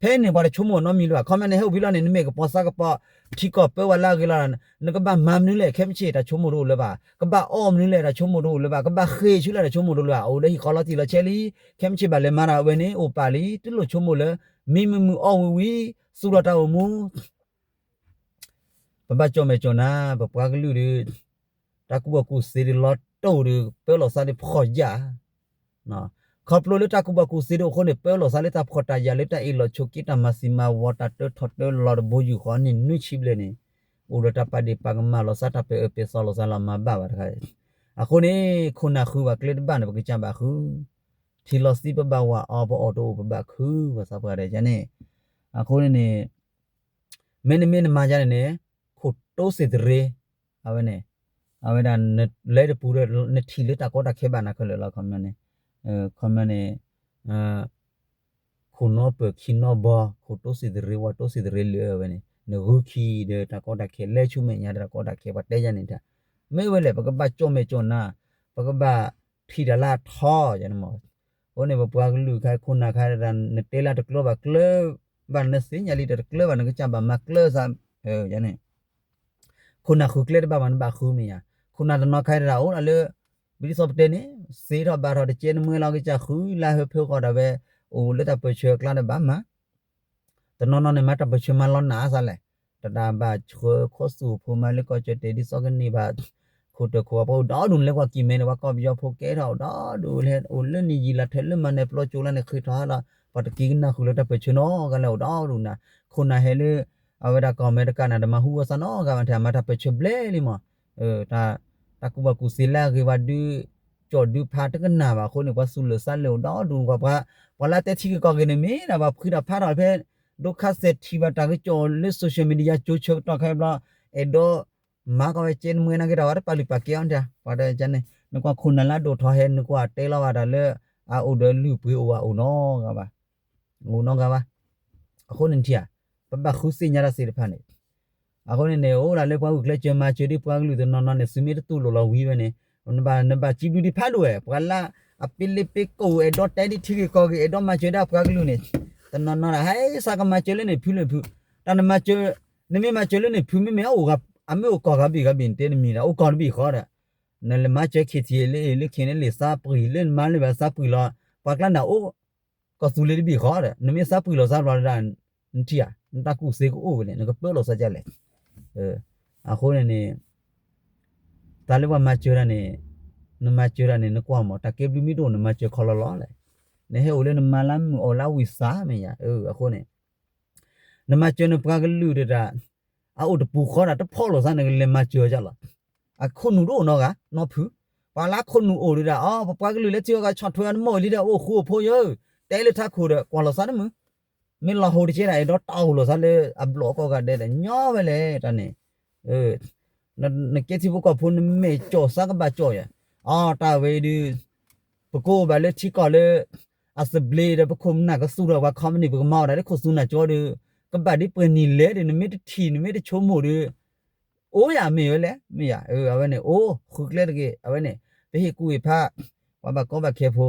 ဖဲန့ၣ်ပှၤတဆိကမိၣ်နီတမံၤလၢၤဘၣ်, ခီပညီန့ၣ် ဟဲအိၣ်ဖဲလီၤန့ၣ် နမ့ၢ်ကပီၤသးကပီၤ ထံကီၢ်ပၢဝဲလၢအဂ့ၤလီၤ, နကဘၣ်မၤမနုၤလဲၣ် ခဲမုၢ်ဆ့ၣ် တၢ်ဆိကမိၣ်တအိၣ်လၢၤဘၣ်, ကဘၣ်အီၣ်မနုၤလဲၣ် တၢ်ဆိကမိၣ်တအိၣ်လၢၤဘၣ်, ကဘၣ်ဃ့ၢ်ဆူလဲၣ် တၢ်ဆိကမိၣ်တအိၣ်လၢၤဘၣ်, အိၣ်လၢဟံၣ်ဃီလီၤတံၢ်လီၤဆဲးလံ, ခဲမုၢ်ဆ့ၣ်ဘၣ်လဲၤမၤတၢ်ဝဲန့ၣ် အိၣ်ပာ်လံ တလိၣ်ဆိကမိၣ်လၢ မံမုာ်မုာ်အီၣ်ဝံၤဝံၤ သူၣ်ထီၣ်တၢ်အိၣ်မူ ပဘၣ်ကၠီၣ်မဲာ်ကၠီၣ်နါ ပပှၤကလုာ်ဒီး တၢ်ကူၣ်ဘၣ်ကူၣ်သ့ဒီးလီၤတိၢ်ဒီး ပၢလီၤသးဒီးဖှီၣ်ယာ်, ခီဖျိလၢတၢ်ကူၣ်ဘၣ်ကူၣ်သ့ဒီးအဃိန့ၣ် ပၢလီၤသးလၢတၢ်ဖှီၣ်တၢ်ယာ်လၢတၢ်အ့ၣ်လိာ်ဆိးက့ တၢ်မၤသံမၤဝီ တၢ်တၢထီၣ်တၢလီၤတဘိယူၢ်ဃီန့ၣ် နွံဆံဘျဲၣ်န့ၣ် အိၣ်ဒီးတၢ်ပာ်ဒ့ၣ်ပာ်ကမၣ်လီၤသး တၢ်ပဲာ်အၢပဲာ်သီလီၤသးလီၤမၤဘၣ်ဘၣ်တခါ, အဃိန့ၣ် ခိၣ်နၢ်ဃုဘၣ်ကျဲတဘၣ်န့ၣ် ပကစၢ်ဘၣ်ဃု ထံလီၤသံပဘၣ်ဝၤအီၤ ပအီၣ်တအိၣ်ပဘၣ်ခု ပှၤသးပှၢ်ဒီးန့ၣ်, အဃိန့ၣ်န့ၣ် မ့တမ့ၢ်နမၤယါန့ၣ်န့ၣ် ခိၣ်တိစ့ၣ်တရ့, အဝဲန့ၣ် အဝဲဒၣ် လဲၤတပူၤဒီး နထံၣ်လၢတၢ်ကီတၢ်ခဲဘၣ်နၤခဲလၢာ်လီၤ ခီပညီန့ၣ်, ခီပညီန့ၣ် ခိၣ်နီပၢၢ်ခံနီဘီ ခိၣ်တိစ့ၣ်တရ့ဝၤတိစ့ၣ်တရ့လၢအဝဲန့ၣ် နဂုာ်ခံဒီးတၢ်ကီတၢ်ခဲ လဲၤဆူမဲာ်ညါဒီးတၢ်ကီတၢ်ခဲ ပှၤတဲယါန့ၣ်တၢ်, မ့ၢ်ဝဲလဲၣ် ပကဘၣ်ကၠီၣ်မဲာ်ကၠီၣ်နါ, ပကဘၣ်ထံၣ်တၢ်လၢအထီယါန့ၣ်မး, အဃိန့ၣ် ပပှၤကလုာ်ခါ ခိၣ်နၢ်ခါ နတဲလၢတကျၢၤဘၣ်ကျၢၤဘၣ် နသ့ၣ်ညါလံတကျၢၤဘၣ် နကစၢ်ဘၣ်မၤကျၢၤသး, န့ၣ် ခိၣ်နၢ်ဃုကျဲတဘၣ်ဘၣ် နဘၣ်ဃုမ့ၢ်ယါ, ခိၣ်နၢ်တနီၤခါတဒၣ်အိၣ်ဒၣ်လၢ ပဒ်သိးပတဲန့ၣ် သ့ထီၣ်ဘၣ်ထီၣ်တကဲနမှဲလီၤ ကစၢ်ဃုလၢဟၢဖၢဃီဒီးဝဲ အိၣ်လၢတၢ်ပၢၢ်ဆၢအကျါဒီးဘၣ်မၤ, တနီၤနီၤန့ၣ် မၤတၢ်ပၢၢ်ဆၢမၤလီၤနးသးလဲၣ်, တဒၣ်ဘၣ်ဆှၢခီဆူၣ်ဖိမၤလၢကီၢ်ကၠီၣ်တဲာ်ဒ်သိးကန့ၢ်ဘၣ် ခိၣ်တၢၢ်ခိၣ်အပှၤအိၣ်ဒီဒူၣ်န့ၣ် လၢကွၢ်ကံၢ်မဲန့ၣ် ပှၤကီၢ်ပယီၤဖိကဲထီၣ်အိၣ်ဒီဒူၣ်လဲၣ် အိၣ်လၢန့ၣ်ယံာ်လၢထၢၣ်လၢမၤန့ၣ် ပျီကၠိလၢန့ၣ် ဃ့ထီၣ်ဟါလီၤ ပှၤတက့ၤကနၣ်ဃုာ်လၢတၢ်ပၢၢ်ဆၢနီတဂၤလဲၣ် အိၣ်ဒီဒူၣ်နၤ, ခိၣ်နၢ်ဟဲလၢ အဝဲဒၣ်ကီၢ်အမဲရကၤနၤ တမၤဟူဝဲသးနီတဂၤဘၣ် ထဲမၤတၢ်ပၢၢ်ဆၢဘျဲၣ်လံမး, တၢ်ကူၣ်ဘၣ်ကူၣ်သ့လၢအဂ့ၤဝဲဒုး ကၠီၣ်ဒုးဖးတကနၣ်ဘၣ်အဃိန့ၣ် ပှၤသူၣ်လၢာ်သးလၢာ်အိၣ်ဒီဒူၣ် ပှၤလၢတဲထံဂ့ၢ်ကီၢ်ဂ့ၢ်န့ၣ် မ့ၢ်ဒၣ်ပှၤဖှံတၢ်ဖးထီၣ်ဖဲ ဒိခါစဲးထံၣ်ဘၣ်တၢ်ကစီၣ်လၢ social media ကၠိဆၢကတီၢ်ခဲဘျီ အဲၣ်ဒိး မၤကီးဝဲကဲနမှဲနၤက့ၤတၢ်ဝဲတပာ်လုၢ်ပာ်ကဲအီၤတၢ် ပှၤဒီးန့ၣ် နကွၢ်ခိၣ်နၢ်လၢအဒိၣ်ထီၣ်ဟဲ နကွၢ်တဲလီၤဘၣ်တၢ်လၢ အအိၣ်ဒီးလုၢ်ပှ့ၤအိၣ်ဘၣ်အိၣ်နီတဂၤဘၣ်, အိၣ်နီတဂၤဘၣ်, အဃိန့ၣ်ထံၣ်ဧါ, ပဘၣ်ဃုသ့ၣ်ညါတၢ်သ့ၣ်တဖၣ်န့ၣ် အဃိန့ၣ်န့ၣ် အိၣ်ဒၣ်လၢပှၤဂုာ်ကျဲးစၢးမၤစၢၤဒ်ပှၤကလုာ်တနီၤနီၤန့ၣ် သုမ့ၢ်တတူၢ်လိာ်လီၤဝံၤဝဲန့ၣ် နဘၣ် နဘၣ်စံးဘျုးဒံးဖးဒိၣ်ဝဲ ပှၤလၢအပ့လ့ပ့ကိၣ်အဲၣ်ဒိးတဲဒ်ထံဂ့ၢ်ကီၢ်ဂ့ၢ် အဲၣ်ဒိးမၤစၢၤဒၣ်ပှၤကလုာ်န့ၣ် တနီၤနီၤဒၣ် ဟဲစးကမၤစၢၤလၢန့ၣ်ဖုလၢဖု တၢ်နမၤစၢၤ နမ့ၢ်မၤစၢၤလၢန့ၣ်ဖုမ့မ့ၢ်အိၣ် အမ့ၢ်အိၣ်ကီၢ်ဂၤဘ့ၣ်ဂၤဘ့ၣ်န့ၣ် တဲနမံၤဒၣ် အိၣ်ကီၢ်တဘ့ၣ်ဃီဒီး နလဲၤမၤစၢၤ ခ့ထံ လၢ လၢခ့န့ၣ်လံာ်သးပှံၤ လၢနမၤလၢဘၣ်သးပှံၤလီၤ ပှၤကျါန့ၣ်အိၣ် ကီၢ်သူလ့ၤတဘ့ၣ်ဃီဒီး နမ့ၢ်သးပှံၤလီၤသးဘျီဒၣ် နထံၣ်ဧါ နတၢ်ကူၣ်သ့ကအိၣ်ဝဲလဲၣ် နကပၢလီၤသးဒ်လဲၣ်. အဃိန့ၣ်န့ၣ် တၢ်လၢပှၤမၤစၢၤတၢ်န့ၣ် နမၤစၢၤတၢ်န့ၣ် နကွၢ်မး တၢ်ကဲဘျုးမ့ၢ်တအိၣ် နမၤစၢၤခီလီၤလီၤလဲၣ်. နဟဲအိၣ်လၢနမၤလၢမုၢ်အီၣ်လၢဝံသးမ့ၢ်ယါ အဃိန့ၣ် နမၤစၢၤနပှၤကလုာ်တဒၣ် အအိၣ်တပူၤဃီဒၣ် တဖီၣ်လိာ်သး နကလဲၤမၤစၢၤဒ်လီၤ. အခိၣ်နူာ်တအိၣ်နီတဂၤ နီဖု ပှၤလၢအခိၣ်နူာ်အိၣ်ဒၣ် အ ပပှၤကလုာ်လၢထံဂၤကီၢ်ဂၤ ဆီၣ်ထွဲအီၤ နမိၢ်အံၤလံဒီး အိၣ်ဃူအိၣ်ဖိးယၢ တဲလၢထးခိၣ်ဒီး ကွၢ်လိာ်သးတမုာ် မ့ၢ်လီၤဟိတကဲဒၣ် အဲၣ်ဒိးတၢ်အိၣ်လိာ်သးလၢအဘျီၣ်ကိးဂၤဒဲးဒီး ညီဝဲလဲၣ်တၢ်န့ၣ် နကဲထံဖိကီၢ်ဖိ နမဲာ်ကၠီၣ်သးကဘၣ်ကၠီၣ်ယၤ အတၢ်ဝဲအံၤဒုး ပကအိၣ်ဘၣ်လၢထံကီၢ်လၢ အသဘျ့ဒီး ပခိၣ်ပနၢ်ကသူၣ်ထီၣ်ပှၤ company ပကမၤအီၣ်ဒၣ်လၢခိၣ်သူနၢ်ကၠီဒီး ကဘၣ်ဒ်ပှဲၤနံၤလဲၣ်ဒီး နမ့ၢ်တထံၣ် နမ့ၢ်တဆိကမိၣ်ဒီး အိၣ်ယၤမ့ၢ်ဝဲလဲၣ် မ့ၢ်ယၤ အဝဲန့ၣ် အိၣ်ဃုကျဲတဂ့ၤ အဝဲန့ၣ် ပဟ့ၣ်ကူၣ်ဟ့ၣ်ဖး ပှၤဘၣ်ကီဘၣ်ခဲဖိ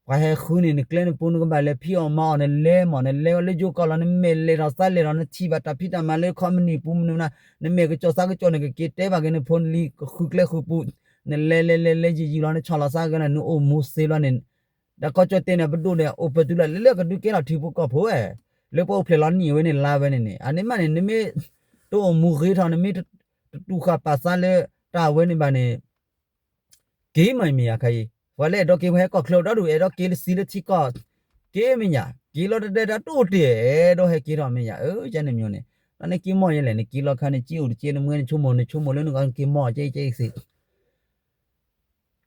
ပှၤဟဲဃုန့ၣ် နကျဲနပူၤ နကဘၣ်လဲၤဖံးအီၣ်မၤအီၣ် နလဲၤမး နလဲၤဝဲလၢယိၤကီၢ်လီၤ နမဲာ်လဲၤထီၣ်သးလဲၤထီၣ် နထံၣ်ဘၣ်တၢ်ဖံးတၢ်မၤလၢ company ပူၤမနုၤမနုၤ နမဲာ်ကကၠီၣ်သးကကၠီၣ် နကက့ၤတဲဘၣ်က့ၤနဖိနလံၤ ဃုကျဲဃုပူၤ နလဲၤလဲၤလဲၤလဲၤယံာ်ယံာ်လီၤ နဆီၣ်လီၤသးက့ၤလီၤ နအိၣ်မူသ့လီၤန့ၣ် တၢ်ကီၢ်ကၠီၣ်တဲာ်န့ၣ် ပဒိၣ်န့ၣ် အိၣ်ပၢၢ်တုၤလီၤ လၢလၢကဒုးကဲထီၣ်ထံဖိကီၢ်ဖိဝဲ လၢပှၤအိၣ်ဖျဲၣ်လီၤနံၣ်ဝဲန့ၣ် လါဝဲန့ၣ်န့ၣ် အန့ၣ်မးန့ၣ် နမ့ၢ်တအိၣ်မူဂ့ၤထီၣ် နမ့ၢ်တတူၢ်ဃာ်ပာ်သးလၢတၢ်ဝဲန့ၣ်ဘၣ်န့ၣ် က့ၤမးမ့ၢ်ယါခါအံၤ ပှၤလၢအဲၣ်ဒိးက့ၤ ပှၤဟဲကီၢ်ချၢဒီဒူၣ် အဲၣ်ဒိးက့ၤလၢသံလၢထံကီၢ် က့ၤမ့ၢ်ယါ က့ၤလီၤတဒဲဒၣ်တအိၣ်တ့ၢ် အဲၣ်ဒိးဟဲက့ၤထီၣ်မ့ၢ်ယါ အၢ ကန့ၣ်မ့ၢ်န့ၣ် တၢ်န့ၣ်က့ၤမီၢ်ယဲလဲၣ် နက့ၤလီၤခါန့ၣ် က့ၤအိၣ်တက့ၢ် နမွဲနဆိကမိၣ် နဆိကမိၣ်လၢနဂီၢ်က့ၤမီၢ် ကဲကဲစ့ၢ်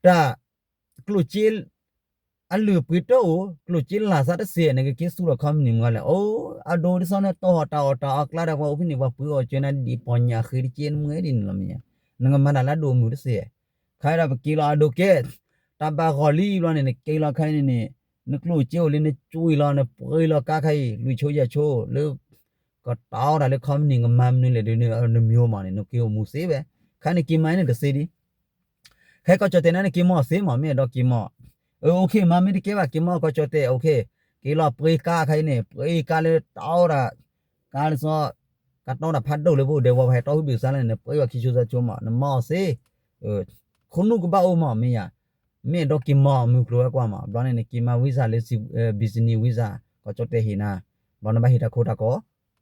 တၢ် ကျိၣ်စ့ အလုၢ်အပှ့ၤတအိၣ်, ကျိၣ်စ့လၢ်သးတစဲး နကက့ၤသူၣ်လီၤ company မုၢ်ဂၤလဲၣ်. အိၣ် အဒိဒ်သိးန့ၣ် တီၢ်ဟီၣ်တၢ်အီၣ်တၢ်အီကျါဒီး ပှၤအိၣ်ဖဲန့ၣ် ပှၤပှ့ၤအီၣ်ကၠၢနၤဒံးပီၢ်ညၣ်ဃ့တက့ၢ် နမ့ၢ်ဒ်န့ၣ်လီၤမ့ၢ်ဧါ. နကမၤတၢ်လၢအဒိၣ်အမုၢ်တစဲး. ခဲအံၤဒီးပက့ၤလီၤအဒိကဲ တၢ်ဘၣ်ဂီၤလံဘျီန့ၣ် နက့ၤလီၤခဲအံၤန့ၣ်န့ၣ် နကျိၣ်စ့အိၣ်လံ နကွံာ်လီၤ နပှ့ၤလီၤကါခဲအံၤ လွံၢ်ဆိယဲၢ်ဆိလၢ ကတီၤတၢ်လၢ company ကမၤမနုၤလဲၣ်ဒ်န့ၣ် နမ့ၢ်မၤန့ၣ် နက့ၤအိၣ်မူစ့ဝဲ. ခဲန့ၣ်က့ၤမၤန့ၣ်တစ့ဒံး ခဲကီၢ်ကၠီၣ်တဲာ်န့ၣ် နက့ၤမၤအီၤစ့မး မ့ၢ်အဲၣ်ဒိးက့ၤမၤ. အၢ okay မၤမ့ၢ်တကဲဘၣ် က့ၤမၤအီၤကီၢ်ကၠီၣ်တဲာ် okay က့ၤလီၤပှ့ၤကါခဲအံၤန့ၣ် ပှ့ၤကါလၢတီတၢ် ကါလၢစီ ကတီတၢ်ဖးဒိၣ်လၢပအိၣ်ဒီး ပှၤဟဲတီၢ်ဟုဘ့ၣ်စါလၢန့ၣ် ပှ့ၤအီၤခံဆိသၢဆိမး နမၤအီၤစ့ ခိၣ်နူာ်ကဘၣ်အိၣ်မး မ့ၢ်ယၤ မ့ၢ်အဲၣ်ဒိးက့ၤမၤအီၤမုၢ်ကျိၤဝဲကွၢ်မး ဘျီန့ၣ် နက့ၤမၤ visa လၢ business visa ကီၢ်ကၠီၣ်တဲာ်ဟ့ၣ်နၤ ဘျီနဘၣ်ဟ့ၣ်တၢ်ခိတၢ်ကီ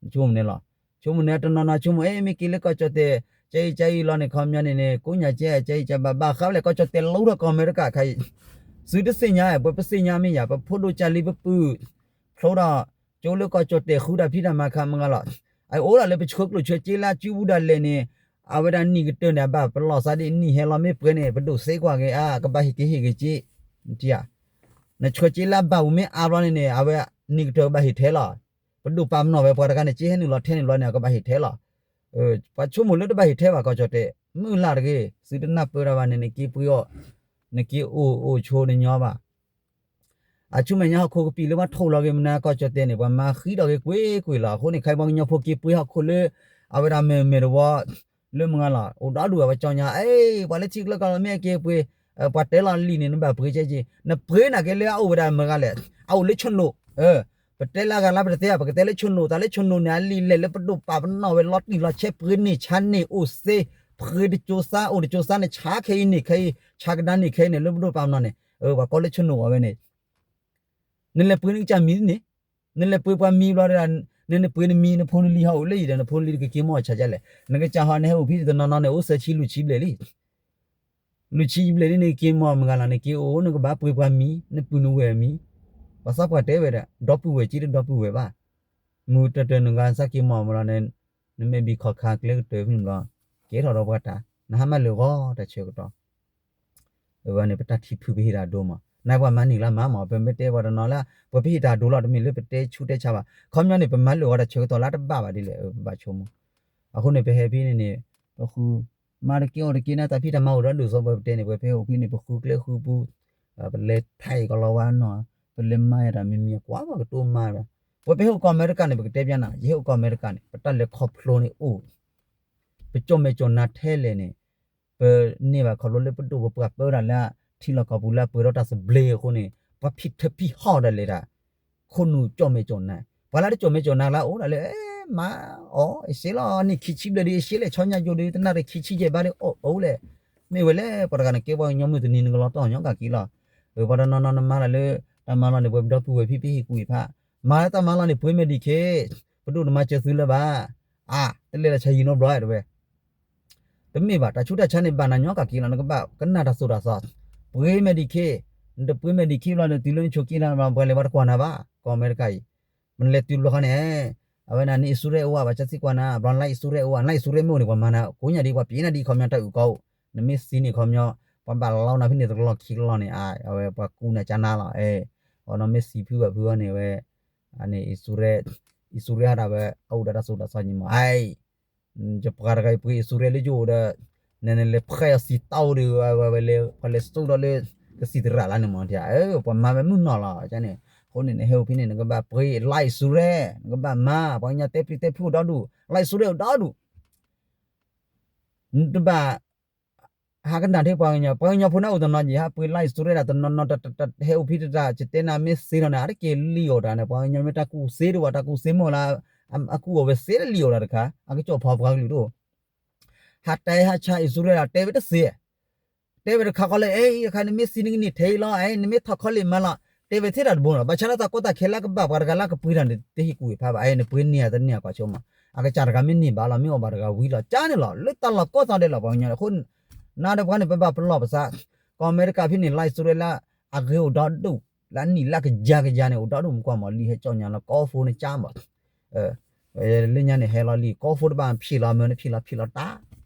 နဆိကမိၣ်န့ၣ်လီၤ. ဆိကမိၣ်န့ၣ် တနီၤနီၤဆိကမိၣ် အဲ မ့ၢ်က့ၤလၢကီၢ်ကၠီၣ်တဲာ် ကၠဲအံၤကၠဲအံၤလီၤန့ၣ် ခီပညီန့ၣ်န့ၣ် ကိးညၣ်ကၠဲ ကၠဲအံၤကၠဲဘၣ်ဘၣ်ဃးလဲၣ် ကီၢ်ကၠီၣ်တဲာ်လီၤဒီးကီၢ်အမဲရကၤခဲအံၤ သုတသ့ၣ်ညါ ပပသ့ၣ်ညါမ့ၢ်ယၤ ပဖိဒိၣ်ကၢ်လံပပုၢ် ဖျိဒီး ကၠိလၢကီၢ်ကၠီၣ်တဲာ်ဃုတၢ်ဖံးတၢ်မၤခါမုၢ်ဂၤလီၤ. အအိၣ်ဒၣ်လၢပဆှၢကျိၣ်ဆှၢစ့လၢအစုပူၤဒၣ်လဲာ်န့ၣ် အဝဲဒၣ်နံၣ်ကတၢၢ်န့ၣ် အဘၣ်ပလီၢ်သးဒ်နံၣ်ဟဲလီၤမ့ၢ်ပှဲၤန့ၣ် ပဒိၣ်စ့ကွၢ်က့ၤ အါ ကဘၣ်ဟ့ၣ်က့ၤဟ့ၣ်က့ၤစ့ နထံၣ်ဧါ နဆှၢစ့လၢအဘၣ်ပူၤမ့ၢ်အါဘျီန့ၣ်န့ၣ် အဝဲနံၣ်ကတၢၢ်ကဘၣ်ဟ့ၣ်ထဲလီၤ. ပဒိၣ်ပာ်ပနီၣ်ဝဲပှၤတဂၤန့ၣ် စ့ဟဲနုာ်လီၤထဲန့ၣ်ဘျီန့ၣ် အကဘၣ်ဟ့ၣ်ထဲလီၤ. ပှၤဆိကမိၣ်လၢတဘၣ်ဟ့ၣ်ထဲဘၣ် ကီၢ်ကၠီၣ်တဲာ် မုၢ်လၢ်တဂ့ၤ သုတနၢ်ပၢၢ်တၢ်ဘၣ်န့ၣ် နက့ၤပှ့ၤအီၤ နက့ၤအိၣ်အိၣ်ဆိနညီဘၣ် အဆူမဲာ်ညါဟီၣ်ခိၣ်ကပံာ်လၢပှၤထိၣ်လီၤက့ၤမနုၤ ကီၢ်ကၠီၣ်တဲာ်န့ၣ် ပှၤမၤဃံးထီၣ်က့ၤကွ့ၢ်ကွ့ၢ်လီၤ. အဃိန့ၣ် ခဲအံၤပှၤကညီဖိက့ၤပှ့ၤဟီၣ်ခိၣ်လၢ အဝဲဒၣ်မဲာ်မဲာ်တဝီ လၢမုၢ်ဂၤလီၤ အိၣ်ဒီဒူၣ်အဝဲကၠီညါ အဲ ပှၤလၢထံကျၢကီၢ်လီၤမ့ၢ်အက့ၤပှ့ၤ ပှၤတဲလီၤလံာ်န့ၣ် နဘၣ်ပှ့ၤကဲက့ၤ နပှ့ၤနာ်က့လၢအအိၣ်ဝဲဒၣ်မုၢ်ဂၤလဲၣ် အအိၣ်လၢဆိနိၣ် ပတဲလၢအဂၤလၢပတသ့ဘၣ် ပကတဲလၢဆိနိၣ် တၢ်လၢဆိနိၣ်န့ၣ် အလံာ်လဲၢ်လၢပဒိၣ်ပာ်ပနီၣ်ဝဲလီၤတံၢ်လီၤဆဲး ပှ့ၤန့ၢ်ဆါန့ၢ်အိၣ်စ့ ပှ့ၤတစိၤစါအိၣ်တစိၤစါန့ၣ် ဆါခဲအံၤန့ၣ်ခဲအံၤ ဆါကဒါန့ၣ်ခဲအံၤန့ၣ် လၢပဒိၣ်ပာ်ပနီၣ်န့ၣ် ပှၤကိးလၢဆိနိၣ်အီၤဝဲန့ၣ် နလဲၤပှ့ၤနကစၢ်မံၤန့ၣ် နလဲၤပှ့ၤပှၤမံၤဘျီဒီး နနပှ့ၤနမံၤ နဖိနလံၤဟီၣ်အိၣ်လၢအံၤဒီး နဖိနလံၤတက့ၤက့ၤမီၢ်ဆါဒ်လဲၣ် နကစၢ်ဟီၣ်နဟဲအိၣ်ဖဲတနီၤနီၤန့ၣ် အိၣ်စဲးဆံလွံၢ်ဆံဘျဲၣ်လံ လွံၢ်ဆံဘျဲၣ်လံ နက့ၤမီၢ်မုၢ်ဂၤလီၤ နက့ၤအိၣ် နကဘၣ်ပှ့ၤပှၤမံၤ နပုၢ်နဝဲၢ်မံၤ ပှၤသးပှၢ်တဲဝဲဒၣ် ဒီပုၢ်ဝဲၢ်က့တဒီပုၢ်ဝဲၢ်ဘၣ် မုၢ်တၢၢ်တၢၢ်နဂၤစးက့ၤမီၢ်မးလီၤန့ၣ် နမ့ၢ်ဘံၣ်ခီၣ်ခါကျဲကတၢၢ်ဖဲန့ၣ်ဘျီ ကဲထီၣ်ဒီးပှၤတၢ် နဟးမၤလၢာ်ဂီၤတၢ်ဆၢကတီၢ် အဝဲန့ၣ် ပတၢ်ထံၣ်ဖုၣ်ပဟ့ၣ်တၢ်ဒိမး နပှၤမၤန့ၢ်လၢမၤမး ပမ့ၢ်တဲပှၤတနီၤလၢ ပှၤပဟ့ၣ်တၢ်ဒိလီၤ တမ့ၢ်လၢပတဲဆူးတဲဆါဘၣ် ခီပညီန့ၣ် ပမၤလၢာ်ဂီၤတၢ်ဆၢကတီၢ်လၢတဘၣ်ဘၣ်ဒ်လဲၣ် ပဘၣ်ဆိကမိၣ် အဃိန့ၣ် ပဟဲဖဲန့ၣ်န့ၣ် ပဃု မၤတက့ၢ်အီၣ်တက့ၢ်န့ၣ် တၢ်ဖံးတၢ်မၤအိၣ်ဒီးဒုးစီၤပှၤပတဲန့ၣ် ပှၤပဟဲအိၣ်ဖဲန့ၣ် ပဃုကျဲဃုပူ ပလဲၤထဲအံၤကလီၤဝါနီၤ ပလဲၤမၤယတၢ်မံၤမံၤကွၢ်ပှၤကတိၤမၤဒီး ပှၤပဟဲအိၣ်ကီၢ်အမဲရကၤန့ၣ် ပကတဲပျးနၤ ယဟဲအိၣ်ကီၢ်အမဲရကၤန့ၣ် ပတၢ်လဲၤခီဖျိန့ၣ်အိၣ် ပကၠီၣ်မဲာ်ကၠီၣ်နါထဲလဲၣ်န့ၣ် ပန့ၢ်ဘၣ်ခီဖျိလၢပဒိၣ်ပပှၢ်ပၢတၢ်လၢ ထံလီၢ်ကီၢ်ပူၤလၢအပှ့ၤဒီးတၢ်သဘျ့အဃိန့ၣ် ပှၤဖံးထၢဖံးဟီၣ်ဒၣ်လဲာ်တၢ် ခိၣ်နူာ်ကၠီၣ်မဲာ်ကၠီၣ်နါ ပှၤလၢတကၠီၣ်မဲာ်ကၠီၣ်နါလၢအအိၣ်ဒၣ်လၢ မၤအီၤအစ့လီၤ နံၣ်ခံဆံဘျဲၣ်ဒ်အစ့လဲၣ် ဆီညါယိာ်ဒ် တနၣ်ရံၣ်ခံဆံယဲၢ်ဘးဒ် အိၣ်လဲၣ် မ့ၢ်ဝဲလဲၣ် ပှၤတဂၤန့ၣ်ကဲပှၤကညီမုၢ်တနံၤနကလီၤတီၢ်ညီကၢ်က့ၤလီၤ ပှၤတနီၤနီၤနမၤတၢ်လၢ တၢ်မၤလီၤန့ၣ် ပှၤပဒီပုၢ်ဝဲၢ်ဖံဖံဟ့ၣ်ကူၣ်ဟ့ၣ်ဖး မၤလၢတၢ်မၤလီၤန့ၣ် ပှ့ၤမဲာ်ဒံးခ့ ပဒိၣ်တမၤစၢၤသုလၢၤဘၣ် အါ တလဲၤလၢဆါယံၤနီတဘျီတဝဲ တမ့ၢ်ဘၣ် တၢ်ဆူးတၢ်ဆါန့ၣ် ဘၣ်နၤညီကၢ်က့ၤလီၤ နကဘၣ်ကနၣ်တၢ်သိၣ်တၢ်သီ ပှ့ၤမဲာ်ဒံးခ့ နတပှ့ၤမဲာ်ဒံးခ့ဘျီဒီး တုၤလၢနဆိးက့လီၤ ပှၤလဲၤဝဲတကွၢ်နၤဘၣ် ကီၢ်အမဲရကၤအံၤ မနလဲၤတုၤတဘျီဃီန့ၣ် အဝဲဒၣ်န့ၣ် အံၣ်စရ့လးအိၣ်ဘၣ် ပှၤကသံကွၢ်နၤ ဘျီလၢအံၣ်စရ့လးအိၣ်ဘၣ် လၢအံၣ်စရ့လးမ့ၢ်အိၣ်န့ၣ် ပှၤမၤနၤ ကိးညါဒ် ပှၤပျံၤနၤဒ် ခီပညီတၢ်အုၣ်ကီအိၣ် နမ့ၢ်သံန့ၣ်ခီပညီ ပှၤဘၣ်လီနၤဖဲန့ၣ်တကလီၢ်ခံကလီၢ်န့ၣ် အဝဲပှၤကူနၤကၠါနါလီၤ အဲ အနီၢ်မ့ၢ်သံဖုဘၣ်ဖုအီၤန့ၣ်ဝဲ အန့ၣ် အံၣ်စရ့လး အံၣ်စရ့လးဟးဒၣ်ဝဲ အအိၣ်ဒီးတၢ်သိၣ်တၢ်သီညီမး အံၤ ယပှၤတဂၤအံၤပှ့ၤအံၣ်စရ့လးလၢယအိၣ်ဒီး နလဲၤဖဲအီၤစံးတီဒီး ဝဲလဲၤ ပှၤလဲၤစိဒီးလၢ ကသံၣ်သရၣ်လၢန့ၣ်မး ပှၤမၤဝဲမုၢ်နီၢ်လီၤန့ၣ် အဃိန့ၣ် နဟဲအိၣ်ဖဲန့ၣ် နကဘၣ်ပှ့ၤလၢအံၣ်စရ့လး နကဘၣ်မၤ ပှၤကညီတဲပျံၤတဲဖုအိၣ်ဒီဒူၣ် လၢအံၣ်စရ့လးအိၣ်ဒီဒူၣ် နတဘၣ် ဟးကနၣ်ထဲပှၤကညီ ပှၤကညီဖိန့ၣ်အိၣ်တနီၤယံၤ ဟးပှ့ၤလၢအံၣ်စရ့လး တနီၤနီၤ ဟဲအိၣ်ဖဲတၢ် ယတဲနၤမ့ၢ်သ့လီၤန့ၣ် အတက့ၢ်လံအီၣ်တၢ်န့ၣ် ပှၤကညီမ့ၢ်တၢ်ကူၣ်သ့တဝဲ တၢ်ကူၣ်သ့မ့ၢ်လၢ အကူၣ်အီၣ်ဝဲသ့လၢလံအီၣ်တၢ်တခါ အကစီၣ်ဖီပှၤကလုာ်တအိၣ် ဟးတဲဟးဆါအံၣ်စရ့လး တဲဝဲတသ့ တဲဝဲတခါခီလၢ အဲ ယခါနမ့ၢ်သံနကန့ၢ်ထဲအံၤလီၤ အဲ နမ့ၢ်ထီၣ်ခီလ့ၣ်မၤလီၤ တဲဝဲထဲတၢ်တဘိလီၤ ဘၣ်ဆၣ်လၢတၢ်ကီတၢ်ခဲလၢကဘၣ်ပှၤတဂၤလၢကပှ့ၤတၢ်န့ၣ် တဟ့ၣ်ကူၣ်ဟ့ၣ်ဖးဘၣ် အဲ နပှ့ၤန့ၢ်အတန့ၢ်အကွၢ်ဆိမး အကစၢ်တဂၤမ့ၢ်န့ၢ်ဘၣ်လီၤ မ့ၢ်အီၣ်ဘၣ်တဂၤဝံၤလီၤ ကန့ၣ်လီၤ လၢတၢ်လီၢ်ကိးသီဒဲးလီၤ ပှၤကညီအဃိ နၤဒီးပှၤန့ၣ် ပဘၣ်ပလီၢ်ပသး ကီၢ်အမဲရကၤဖဲန့ၣ် လၢအံၣ်စရ့လး အဂ့ၤအိၣ်ဒီဒူၣ် လၢအနံၣ်လၢကယၤကယၤန့ၣ် အိၣ်ဒီဒူၣ် မကွၢ်မီၢ်လံဟဲကၠီၣ်ညါလီၤ ကီၢ်ဖိန့ၣ်ကၠါမး လၢညါန့ၣ် ဟဲလီၤလံ ကီၢ်ဖိတဘၣ်ဖံးလီၤမၢနဖံးလီၤဖံးလီၤတၢ်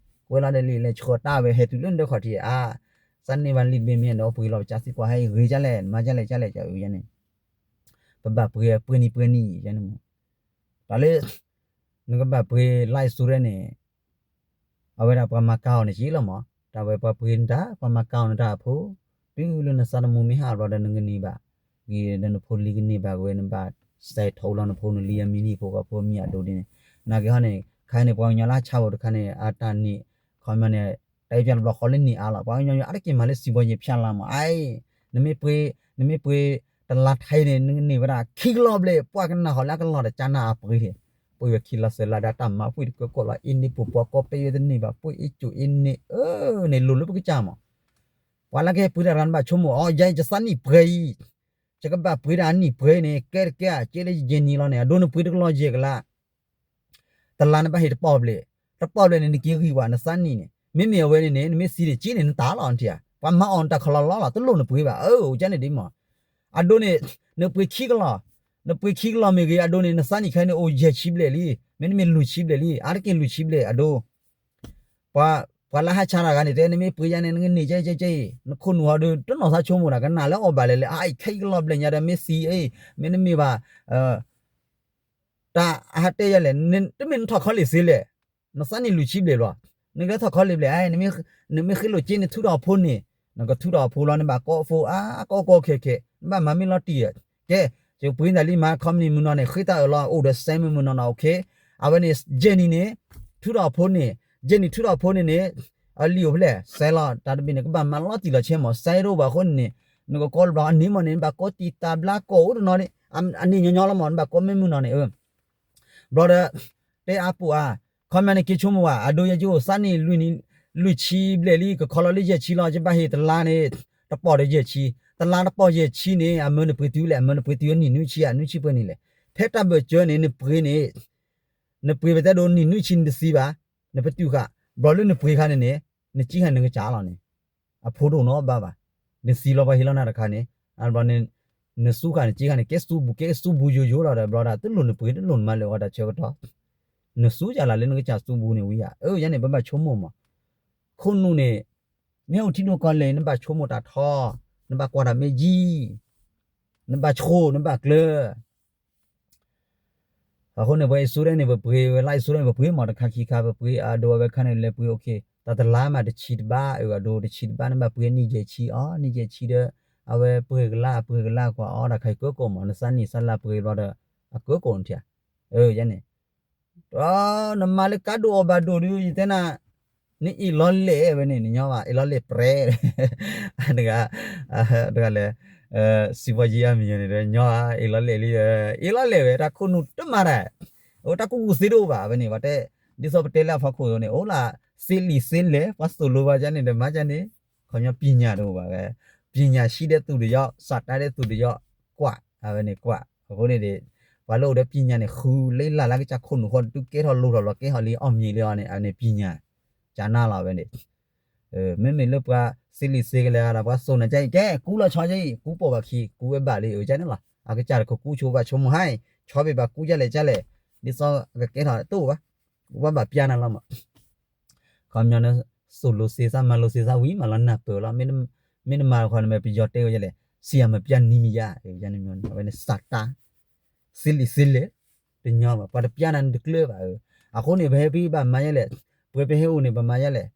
ကွဲးလီၤဒီးလံ လဲၤဆှၢတၢ်ဝဲ ဟဲတုၤလၢနဒၢခီၣ်ထံး အါ စးန့ၢ်ဘၣ်လံာ်တဘ့ၣ်မ့ၢ်ဒီးပှ့ၤလီၤပစးသံကွၢ်ဟဲဂ့ၤကလဲၣ် နမၤကလဲၣ်ကလဲၣ် အၢ ယဲန့ၣ် ပဘၣ်ပှ့ၤပှ့ၤနံၤပှ့ၤနံၤ ယဲန့ၣ်မး တၢ်လၢ နကဘၣ်ပှ့ၤလၢအစိၤရဲန့ၣ် အဝဲဒၣ်ပှၤမၤကၤအီၤန့ၣ်က့လီၤမး တၢ်ဝဲပှၤပှ့ၤနတၢ် ပှၤမၤကၤအီၤနတၢ်အဖိ တုၤလၢနသးတမူမ့ၢ်ဟးဘျီဒီးနကန့ၢ်ဘၣ် ဂ့ၤဒီးနဖိလံၤကန့ၢ်ဘၣ်ဝဲ နဘၣ်စဲးထီၣ်လီၤနဖိနလံၤအမံၤနဟံၣ်ဖိဃီဖိအမံၤအဒိဒ်န့ၣ် နာ်က့ဟီန့ၣ် ခဲအံၤန့ၣ် ပှၤကညီလၢဟးဆါဘၣ်တခါန့ၣ် အတၢ်န့ၣ် ခီမီန့ၣ် တၢ်အံၤပျဲတဘျီဃီလၢန့ၣ်အါလီၤ ပှၤကညီအါတက့ၢ်မးလၢစံးဘီယံာ်ဖၠၣ်လါမး အအံၤ နမ့ၢ်ပှ့ၤ နမ့ၢ်ပှ့ၤ တလါထဲအံၤန့ၣ် နကန့ၢ်ဝဲဒၣ်ခံကလီၢ်ဘျဲၣ် ပှၤကနၣ်ဃီလၢအကလီၢ်တကၢ်နၢ်အပှ့ၤထံး ပှ့ၤဝဲခံလါစဲးလါဒီးတၢ်မၤပှ့ၤတကၢကီးလီၤ အ့န့ၣ်ပူၤပှၤကီၢ်ပဲယိတန့ၢ်ဘၣ် ပှ့ၤအ့ကိၣ်အ့န့ၣ် အၢ န့ၣ်လိၤလၢပကစၢ်မး ပှၤလၢကဟဲပှ့ၤတၢ်တဂၤနဘၣ်ဆိကမိၣ် အိ ယဲယသးနံၣ်ပှဲၤအံၤ ယကဘၣ်ပှ့ၤဒၣ်အနံၣ်ပှဲၤအံၤန့ၣ် ကဲတကဲဧါ ကဲလၢယယဲၢ်နံၣ်လီၤန့ၣ် အဒိနပှ့ၤတကလီၢ်ယဲၢ်ကလး တလါနဘၣ်ဟ့ၣ်တပီၢ်ဘျဲၣ်, တပီၢ်ဘျဲၣ်န့ၣ် နက့ၤဂံၢ်ဝဲ နသးနံၣ်န့ၣ် မ့မ့ၢ်အဝဲန့ၣ်န့ၣ် နမ့ၢ်သံန့ၣ် က့န့ၣ် နတၢ်လီၤနထံၣ်ဧါ, ပှၤမၤအီၣ်နတၢ်ခီလီၤလီၤလီၤ တလိၣ်နပှ့ၤဘၣ်, အၢ အိၣ်ကန့ၣ်ဒ်မး, အဒိန့ၣ် နပှ့ၤခံကလီၢ်, နပှ့ၤခံကလီၢ်မ့ၢ်ဂ့ၤ အဒိန့ၣ် နသးနံၣ်ခဲအံၤန့ၣ် အိၣ်ယဲၢ်ဆံဘျဲၣ်လံ, မ့တမ့ၢ်လွံၢ်ဆံဘျဲၣ်လံ, အါတက့ၢ်လွံၢ်ဆံဘျဲၣ် အဒိ ပှၤလၢဟးဆါတၢ်ဂၤန့ၣ် တဲ နမ့ၢ်ပှ့ၤယါန့ၣ် နကန့ၢ်ကဲကဲကဲအံၤ, နခိၣ်နူာ်ဟီဒီး တနီၢ်သးဆိကမိၣ်တၢ် ကနၣ်လၢအီၣ်ဘၣ်လဲၣ်လဲၣ်, အအံၤခဲအံၤကလီၢ်ဘျဲၣ်ညါဒီး မ့ၢ်သံအံၤ မ့တမ့ၢ်ဘၣ် တၢ်အဟးတဲယၤလဲၣ်, တမ့ၢ်နထီၣ်ခီလ့ၣ်သ့လဲၣ်, နသးနံၣ်လွံၢ်ဆံဘျဲၣ်လီၤ, နကထီၣ်ခီလ့ၣ်ဘျဲၣ်, နမ့ၢ်ဃ့လိာ်က့န့ၣ် ထူထီၣ်အဖိန့ၣ်, နကထူထီၣ်အဖိလီၤ နဘၣ်ကိးအဖိ အါကိးကိးခဲခဲ, နဘၣ်မၤမ့ၢ်လီၤတံၢ်, ကဲ, ယပှ့ၤနတၢ်လံမၤ ခီမနံၣ်မုၢ်နီၢ်န့ၣ် ဃ့တၢ်အၢၣ်လီၤ အိၣ်ဒီးစဲမုၢ်မုၢ်နီၢ်နီၢ် အိၣ်ခ့, အဝဲန့ၣ် ယဲၢ်နံၣ်န့ၣ်, ထူထီၣ်အဖိန့ၣ်, ယဲၢ်နံၣ်ထူထီၣ်အဖိန့ၣ်န့ၣ်, အလံာ်အိၣ်ဖဲလဲၣ် စဲလီၤ တၢ်တဘ့ၣ်န့ၣ် ကဘၣ်မၤလီၤတံၢ်လီၤဆဲးမး စဲတအိၣ်ဘၣ်အဃိန့ၣ်, နကကိးတဘျီအန့ၣ်မးန့ၣ် နဘၣ်ကိးတံၢ်တၢ်ဘျါကိးအိၣ်တနီၤန့ၣ်, အန့ၣ်ညီညီလီၤမး နဘၣ်ကိးမ့ၢ်မုၢ်နီၢ်န့ၣ်, ဘျီဒီး တဲအါပူၤအါ, ခီမန့ၣ်က့ဆိကမိၣ်ဘၣ် အဒိယဲယိၣ် သးနံၣ်လွံၢ်ဆံဘျဲၣ်လံ ကခီလီၤလၢယဲၢ်ဆံလီၤ ယဘၣ်ဟ့ၣ်တလါန့ၣ်, တပီၢ်ဒီးယဲၢ်ဆံ, တလါတပီၢ်ယဲၢ်ဆံန့ၣ် အမၢနပှ့ၤတုၤလဲၣ် အမၢနပှ့ၤတုၤနံၣ်နွံဆံဧါ နွံဆံပှဲၤနံၣ်လဲၣ်, ဖဲတၢ်ဘၢၣ်စၢၤန့ၣ် နပှ့ၤန့ၣ်, နပှ့ၤပတဲဒိးနံၣ်နွံဆံနတသံဘၣ်, နပတုာ်ဃာ်, ဘျီလၢနပှ့ၤခါန့ၣ်န့ၣ်, နကံဃာ်နကစၢ်လီၤန့ၣ်, အဖိဒိၣ်နီတဘၣ်ဘၣ်, နသံလီၤပှၤဟ့ၣ်လီၤနၤတခါန့ၣ်, ဘျီန့ၣ်, နသူဃာ်နကံဃာ်န့ၣ် ကဲသူဘူးကဲသူဘူးယိယိလီၤဒီး ဘျီဒၣ်တလိၣ်နပှ့ၤ တလိၣ်နမၤလၢာ်ဝဲတၢ်ဆၢကတီၢ်, နသူကလၢ်လၢနကစၢ်သူဘူးန့ၣ်ဝံၤဧါ, အၢ ယဲန့ၣ် ပဘၣ်ဆိကမိၣ်မး, ခိၣ်နူာ်န့ၣ်, နဟဲအိၣ်ထံဒိၣ်ကီၢ်လဲၣ် နဘၣ်ဆိကမိၣ်တၢ်ထီ, နဘၣ်ကွၢ်တၢ်မ့ၢ်ယံၤ, နဘၣ်ဆိ နဘၣ်ကျၢၤ အဃိန့ၣ် ပှၤအံၣ်စရ့လးန့ၣ် ပပှ့ၤဝဲလၢအံၣ်စရ့လးန့ၣ် ပပှ့ၤမးတခါခံခါ ပပှ့ၤအဒိအဝဲခါန့ၣ် လဲၤပှ့ၤအိၣ်ခ့ တၢ်တလါမးတဆံတဘၣ် အဒိတဆံတဘၣ် နဘၣ်ပှ့ၤနံၣ်ယဲၢ်ဆံအီၤ နံၣ်ယဲၢ်ဆံဒီး အဝဲပှ့ၤကလါ ပှ့ၤကလါကွၢ်အီၤ တၢ်ခါအံၤကၢကိၣ်မး နသးနံၣ်သးလါပှ့ၤဘျီဒီး အကၢကိၣ်နထံၣ်ဧါ, ယဲန့ၣ် နမၤလၢကါဒိၣ်အီၣ်ဘၣ်ဒိၣ်ဒီး ယတဲနၤ, နအ့ၣ်လီၤလဲၣ်ဝဲန့ၣ် နညီဘၣ် အ့ၣ်လီၤလဲၣ်ပြဲ တဂၤလဲၣ်, စံးပီယံၤအမံၤန့ၣ် ညီဧါ အ့ၣ်လီၤလဲၣ်လံ, အ့ၣ်လီၤလဲၣ်ဝဲ တၢ်ခိၣ်နူာ်တမၤတၢ်, အဝဲတၢ်ကူၣ်ကူၣ်သ့တအိၣ်ဘၣ် အဝဲန့ၣ် ပှၤတဲ, ဒ်သိးပတဲလၢအဖီခိၣ်အသိးန့ၣ် အိၣ်လၢ သ့လံာ်သ့လဲၢ် ပှၤသိၣ်လိဘၣ်ကန့ၣ် တမၤကန့ၣ်, ခီပညီပညာတအိၣ်ဘၣ်ဝဲ, ပညာရှိတဲ့သူတစ်ယောက် စာတတ်တဲ့သူတစ်ယောက် ကွၢ် အဝဲန့ၣ်ကွၢ်, အဃိန့ၣ်ဒီး ပှၤလၢအိၣ်ဒီးပညာန့ၣ် ဃုလၢလၢ်လၢကစၢ်ခိၣ်နူာ်ဃီ ဒုးကဲထီၣ်လိၣ်ထီၣ်လီၤကဲထီၣ်လံ အီၣ်မံၤလံအီၤန့ၣ် အဝဲန့ၣ်ပညာ, ကနၣ်လီၤဝဲန့ၣ် မ့မ့ၢ်လၢပှၤသ့လံာ်သ့ကလဲၤဒီး ပှၤသိၣ်နၤကဲအံၤ ကဲကူလီၤဆီကဲအံၤ ကူပိာ်ဘၣ်ခံ ကူဝဲဘၣ်လံ အကန့ၣ်လီၤ အကစၢ်တခီကူဆိဘၣ်ဆိကမိၣ်ဟါအံၤ ဆီဘ့ၣ်ဘၣ်ကူကလဲာ်ကလဲာ်, ဒ်သိးကကဲထီၣ်တအိၣ်ဘၣ်, ဝဲဘၣ်ပျါနၤလီၤမး ခီပညီန့ၣ် သိၣ်လိစ့သးမၤလိစ့သးဝံၤမးလီၤနၢ်ပၢၢ်လီၤ, မ့ၢ်နမၤတခီန့ၣ် မ့ၢ်ပယီၤတဲဝဲလဲၣ်, ဆရာမပျါနည်းမရ အဝဲန့ၣ် စာတတ် သ့လံာ်သ့လဲၢ်, တညီဘၣ် ပှၤတပျါနၤနတကျၢၤဘၣ်, အဃိန့ၣ် ပဟဲဖဲဘၣ်မၤယဲလဲၣ်, ပှဲၤပဟဲအိၣ်န့ၣ် ပမၤယဲလဲၣ်,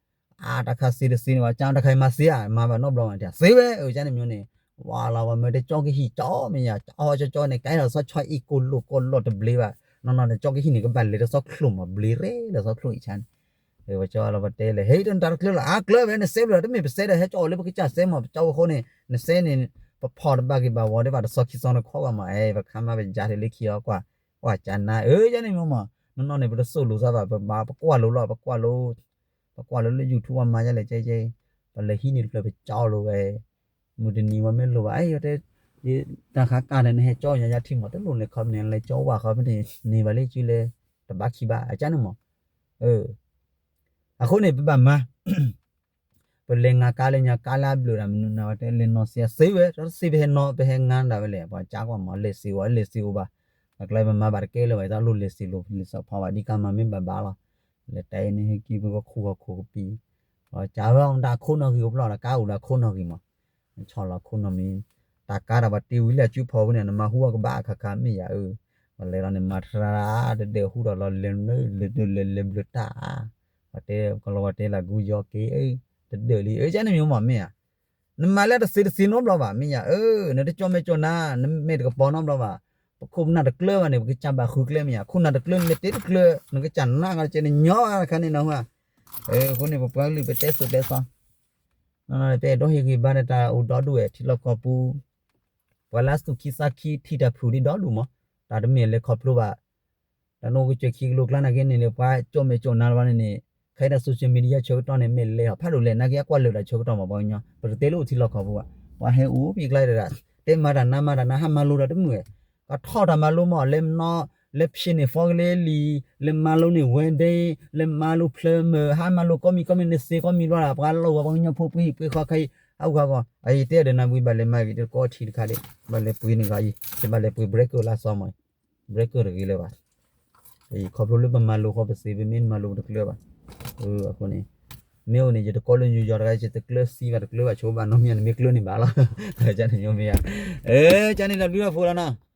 အါတခါသ့တသ့န့ၣ် ပှၤကၠါတခါမၤသ့ဧါ မၤဘၣ်နီတဘျီမး သ့ဝဲ အကန့ၣ်မ့ၢ်န့ၣ်, ဝါလီၤပှၤမၢတကၠီကဟံၣ်ကၠီမ့ၢ်ယၤ ကၠီကၠီကၠီန့ၣ် ကဲထီၣ်သီဆီအံၤကိၢ်လိာ်ကိၢ်လိာ်တဘျ့ဘၣ်, နီၢ်နီၢ်န့ၣ် ကၠီကဟံၣ်န့ၣ် ကဘၣ်လဲၤတသီချိၣ်မး ဘျ့ရဲလၢသီချိၣ်အံၤဆါန့ၣ် ပကၠီလီၤပတဲလဲၣ် ဟဲတနတၢ်တကျၢၤလီၤ အါကျၢၤဝဲ နစဲဘျုး တမ့ၢ်ပစဲဒီး ဟဲကၠီအိၣ်လၢပကစၢ်စဲမး ပကၠီအဃိန့ၣ် နစဲန့ၣ် ပဖီၣ်တဘၣ်က့ၤဘၣ်ဝီၤဒံးဘၣ် တသီခံသီနခီဂီၢ်မး အဲ ပခါမးပယါထဲလၢခံအီၤကွၢ် ကွၢ်ကနါ အၢ ယဲန့ၣ်မ့ၢ်မး နီၢ်နီၢ်န့ၣ် ပတသိၣ်လိသးဘၣ် ပမၤ ပကွၢ်လိလီၤ ပကွၢ်လိ ပကွၢ်လိလၢ YouTube ပှၤမၤယဲလဲၣ် ကဲကဲ ပလဲၤဟံးန့ၢ်တဖျၢၣ်ပကၠီလိာ်ဝဲ မုၢ်တနံၤဝဲမ့ၢ်လိၣ်ဘၣ် အဲ ယတဲ တၢ်ခါကၢ်ဒီး နဟဲကၠီယၤယၤထံမး တလိၣ်လဲၤခီပန့ၣ် လဲၤကၠီဝဲခီပန့ၣ် န့ၢ်ဘၣ်လၢစုလဲၣ် တဘၣ်ခံဘၣ် အကန့ၣ်မး အဃိန့ၣ် ပဘၣ်မၤ ပလဲၤငါကါလၢညါကါလၢအဘျုးဒၣ်မနုၤနၤဝဲတဲလဲၤနီၢ်စ့အသ့ဝဲ တသ့ပဟဲနီၢ်ပဟဲငါဒၣ်ဝဲလဲၣ် ပှၤကၢ်ကွၢ်မး လဲၤစ့ဝဲလဲၤစ့အိၣ်ဘၣ် အကျဲပမၤဘၣ်တကဲလၢၤဘၣ် တၢ်လိၣ်လဲၤစ့လိာ်လဲၤစ့ဖီဘၣ် ဒ်ကါမၤမ့ၢ်ဘၣ်ဘၣ်လီၤ လဲၤတဲန့ၣ်ဟဲက့ၤပကခူၣ်ဟီၣ်ခိၣ်ကပံၤ ကးဝဲအီၤမတၤအခိၣ်နီၣ်ဂံၢ်အိၣ်ဖျီၣ်ဒီး ကါအိၣ်ဒီးအခိၣ်နီၣ်ဂံၢ်မး, ဆီၣ်လီၤခိၣ်နီၣ်မံၤ, တၢ်ကါဒီးပှၤတ့ဝံၤလၢအစုဖီဖိန့ၣ် နမၤဟူအီၤကဘၣ်အခါခါမ့ၢ်ယၤဧၢ, ပှၤလဲၤလီၤန့ၣ် မၤတရၣ်တဒၢးဟူဒီးလီၤလဲၤလဲၤလဲၤလဲၤဘျၢတၢ်, ပှၤတဲကလီၤဝဲတဲလၢဂူယီက့ၤ, တဒၢးလံ အၢကန့ၣ်မ့ၢ်မးမ့ၢ်ဧါ, နမၤလၢတသ့တသ့နီတဘျီဘၣ် မ့ၢ်ယၤဧၢ, နတကၠီၣ်မဲာ်ကၠီၣ်နါ, နမဲာ်တကပီၤနီတဘျီဘၣ်, ပခိၣ်ပနၢ်တကျၢဘၣ်န့ၣ် ပကစၢ်ဘၣ်ဃုကျဲမ့ၢ်ယၤ, ခိၣ်နၢ်တကျၢ နမဲာ်တ့တကျၢ, နကစၢ်နါကီးတကဲန့ၣ်ညီဘၣ်တခါန့ၣ်နီၤ, အဃိန့ၣ် ပပှၤကလုာ်ပတဲစိၤတဲသီ ပအဲၣ်ဒိးဟ့ၣ်ဂံၢ်ဘါဒီးတၢ်အိၣ်ဒီဒူၣ်ဝဲထံလီၢ်ကီၢ်ပူၤ, ပှၤလၢအသူၣ်ခံသးခံထံၣ်တၢ်ဖုၣ်ဒံးဒီဒူၣ်မး, တၢ်တမ့ၢ်လၢခီဖျိဘၣ်, တၢ်နအိၣ်ကစၢၢ်ခံကလိကျါနာ်က့န့ၣ်န့ၣ် ပှၤကၠီၣ်မဲာ်ကၠီၣ်နါတဘျီန့ၣ်န့ၣ်, ခဲအံၤတၢ် social media ဆၢကတီၢ်န့ၣ် မ့ၢ်လဲၤဟီၣ်ဖးဒိၣ်လဲၣ် နာ်က့အကွၢ်လၢာ်တၢ်ဆၢကတီၢ်မး ပှၤကညီ ပတတဲလၢအိၣ်ထံလီၢ်ကီၢ်ပူၤဘၣ်, ပှၤဟဲအိၣ်ဖဲကျါတဒၣ်, တဲမၤတၢ်နါမၤတၢ်နါ ဟးမၤလိတၢ်တမုာ်ဝဲ, ကထီၣ်တၢ်မၤလိမး လၢ လၢဖျ့န့ၣ် false လံ, လၢမၤလိန့ၣ် ဝဲဒ့, လၢမၤလိဖျၢမၢၢ် ဟးမၤလိကိးမံၤကိးမံၤ နသ့ကိးမံၤဘျီဒီး ပှၤလီၢ်ဝဲပှၤကညီဖိပှ့ၤဟံၣ်ပှ့ၤဃီခဲအံၤ, ဟးဂူာ်ဟးဂီၤ အအံၤတဲဒီးနၤဝံၤဘၣ်လဲၤမၤဂ့ၤတကိးထံတခါဒံး, ဘၣ်လဲၤပှ့ၤန့ၣ်ဂ့ၤအံၤ တဘၣ်လဲၤပှ့ၤ breaker လၢအသီမး, breaker တဂ့ၤလၢၤဘၣ်, ခီဖျိလၢပမၤလိဃီပသ့ ပမ့ၢ်မၤလိပတကျၢၤဘၣ်, အဃိန့ၣ် မ့ၢ်အိၣ်န့ၣ် ယတကိးလၢယူယီၤတဂၤ ယတကျၢၤသံဘၣ် တကျၢၤဘၣ်ဆိဘၣ်နီတမံၤ နမ့ၢ်ကျၢၤန့ၣ်ဘၣ်လီၤ, ကန့ၣ်မ့ၢ်ဧါ, ကန့ၣ်ဒီးဘျုးဒီးဖှိၣ်လီၤနီၤ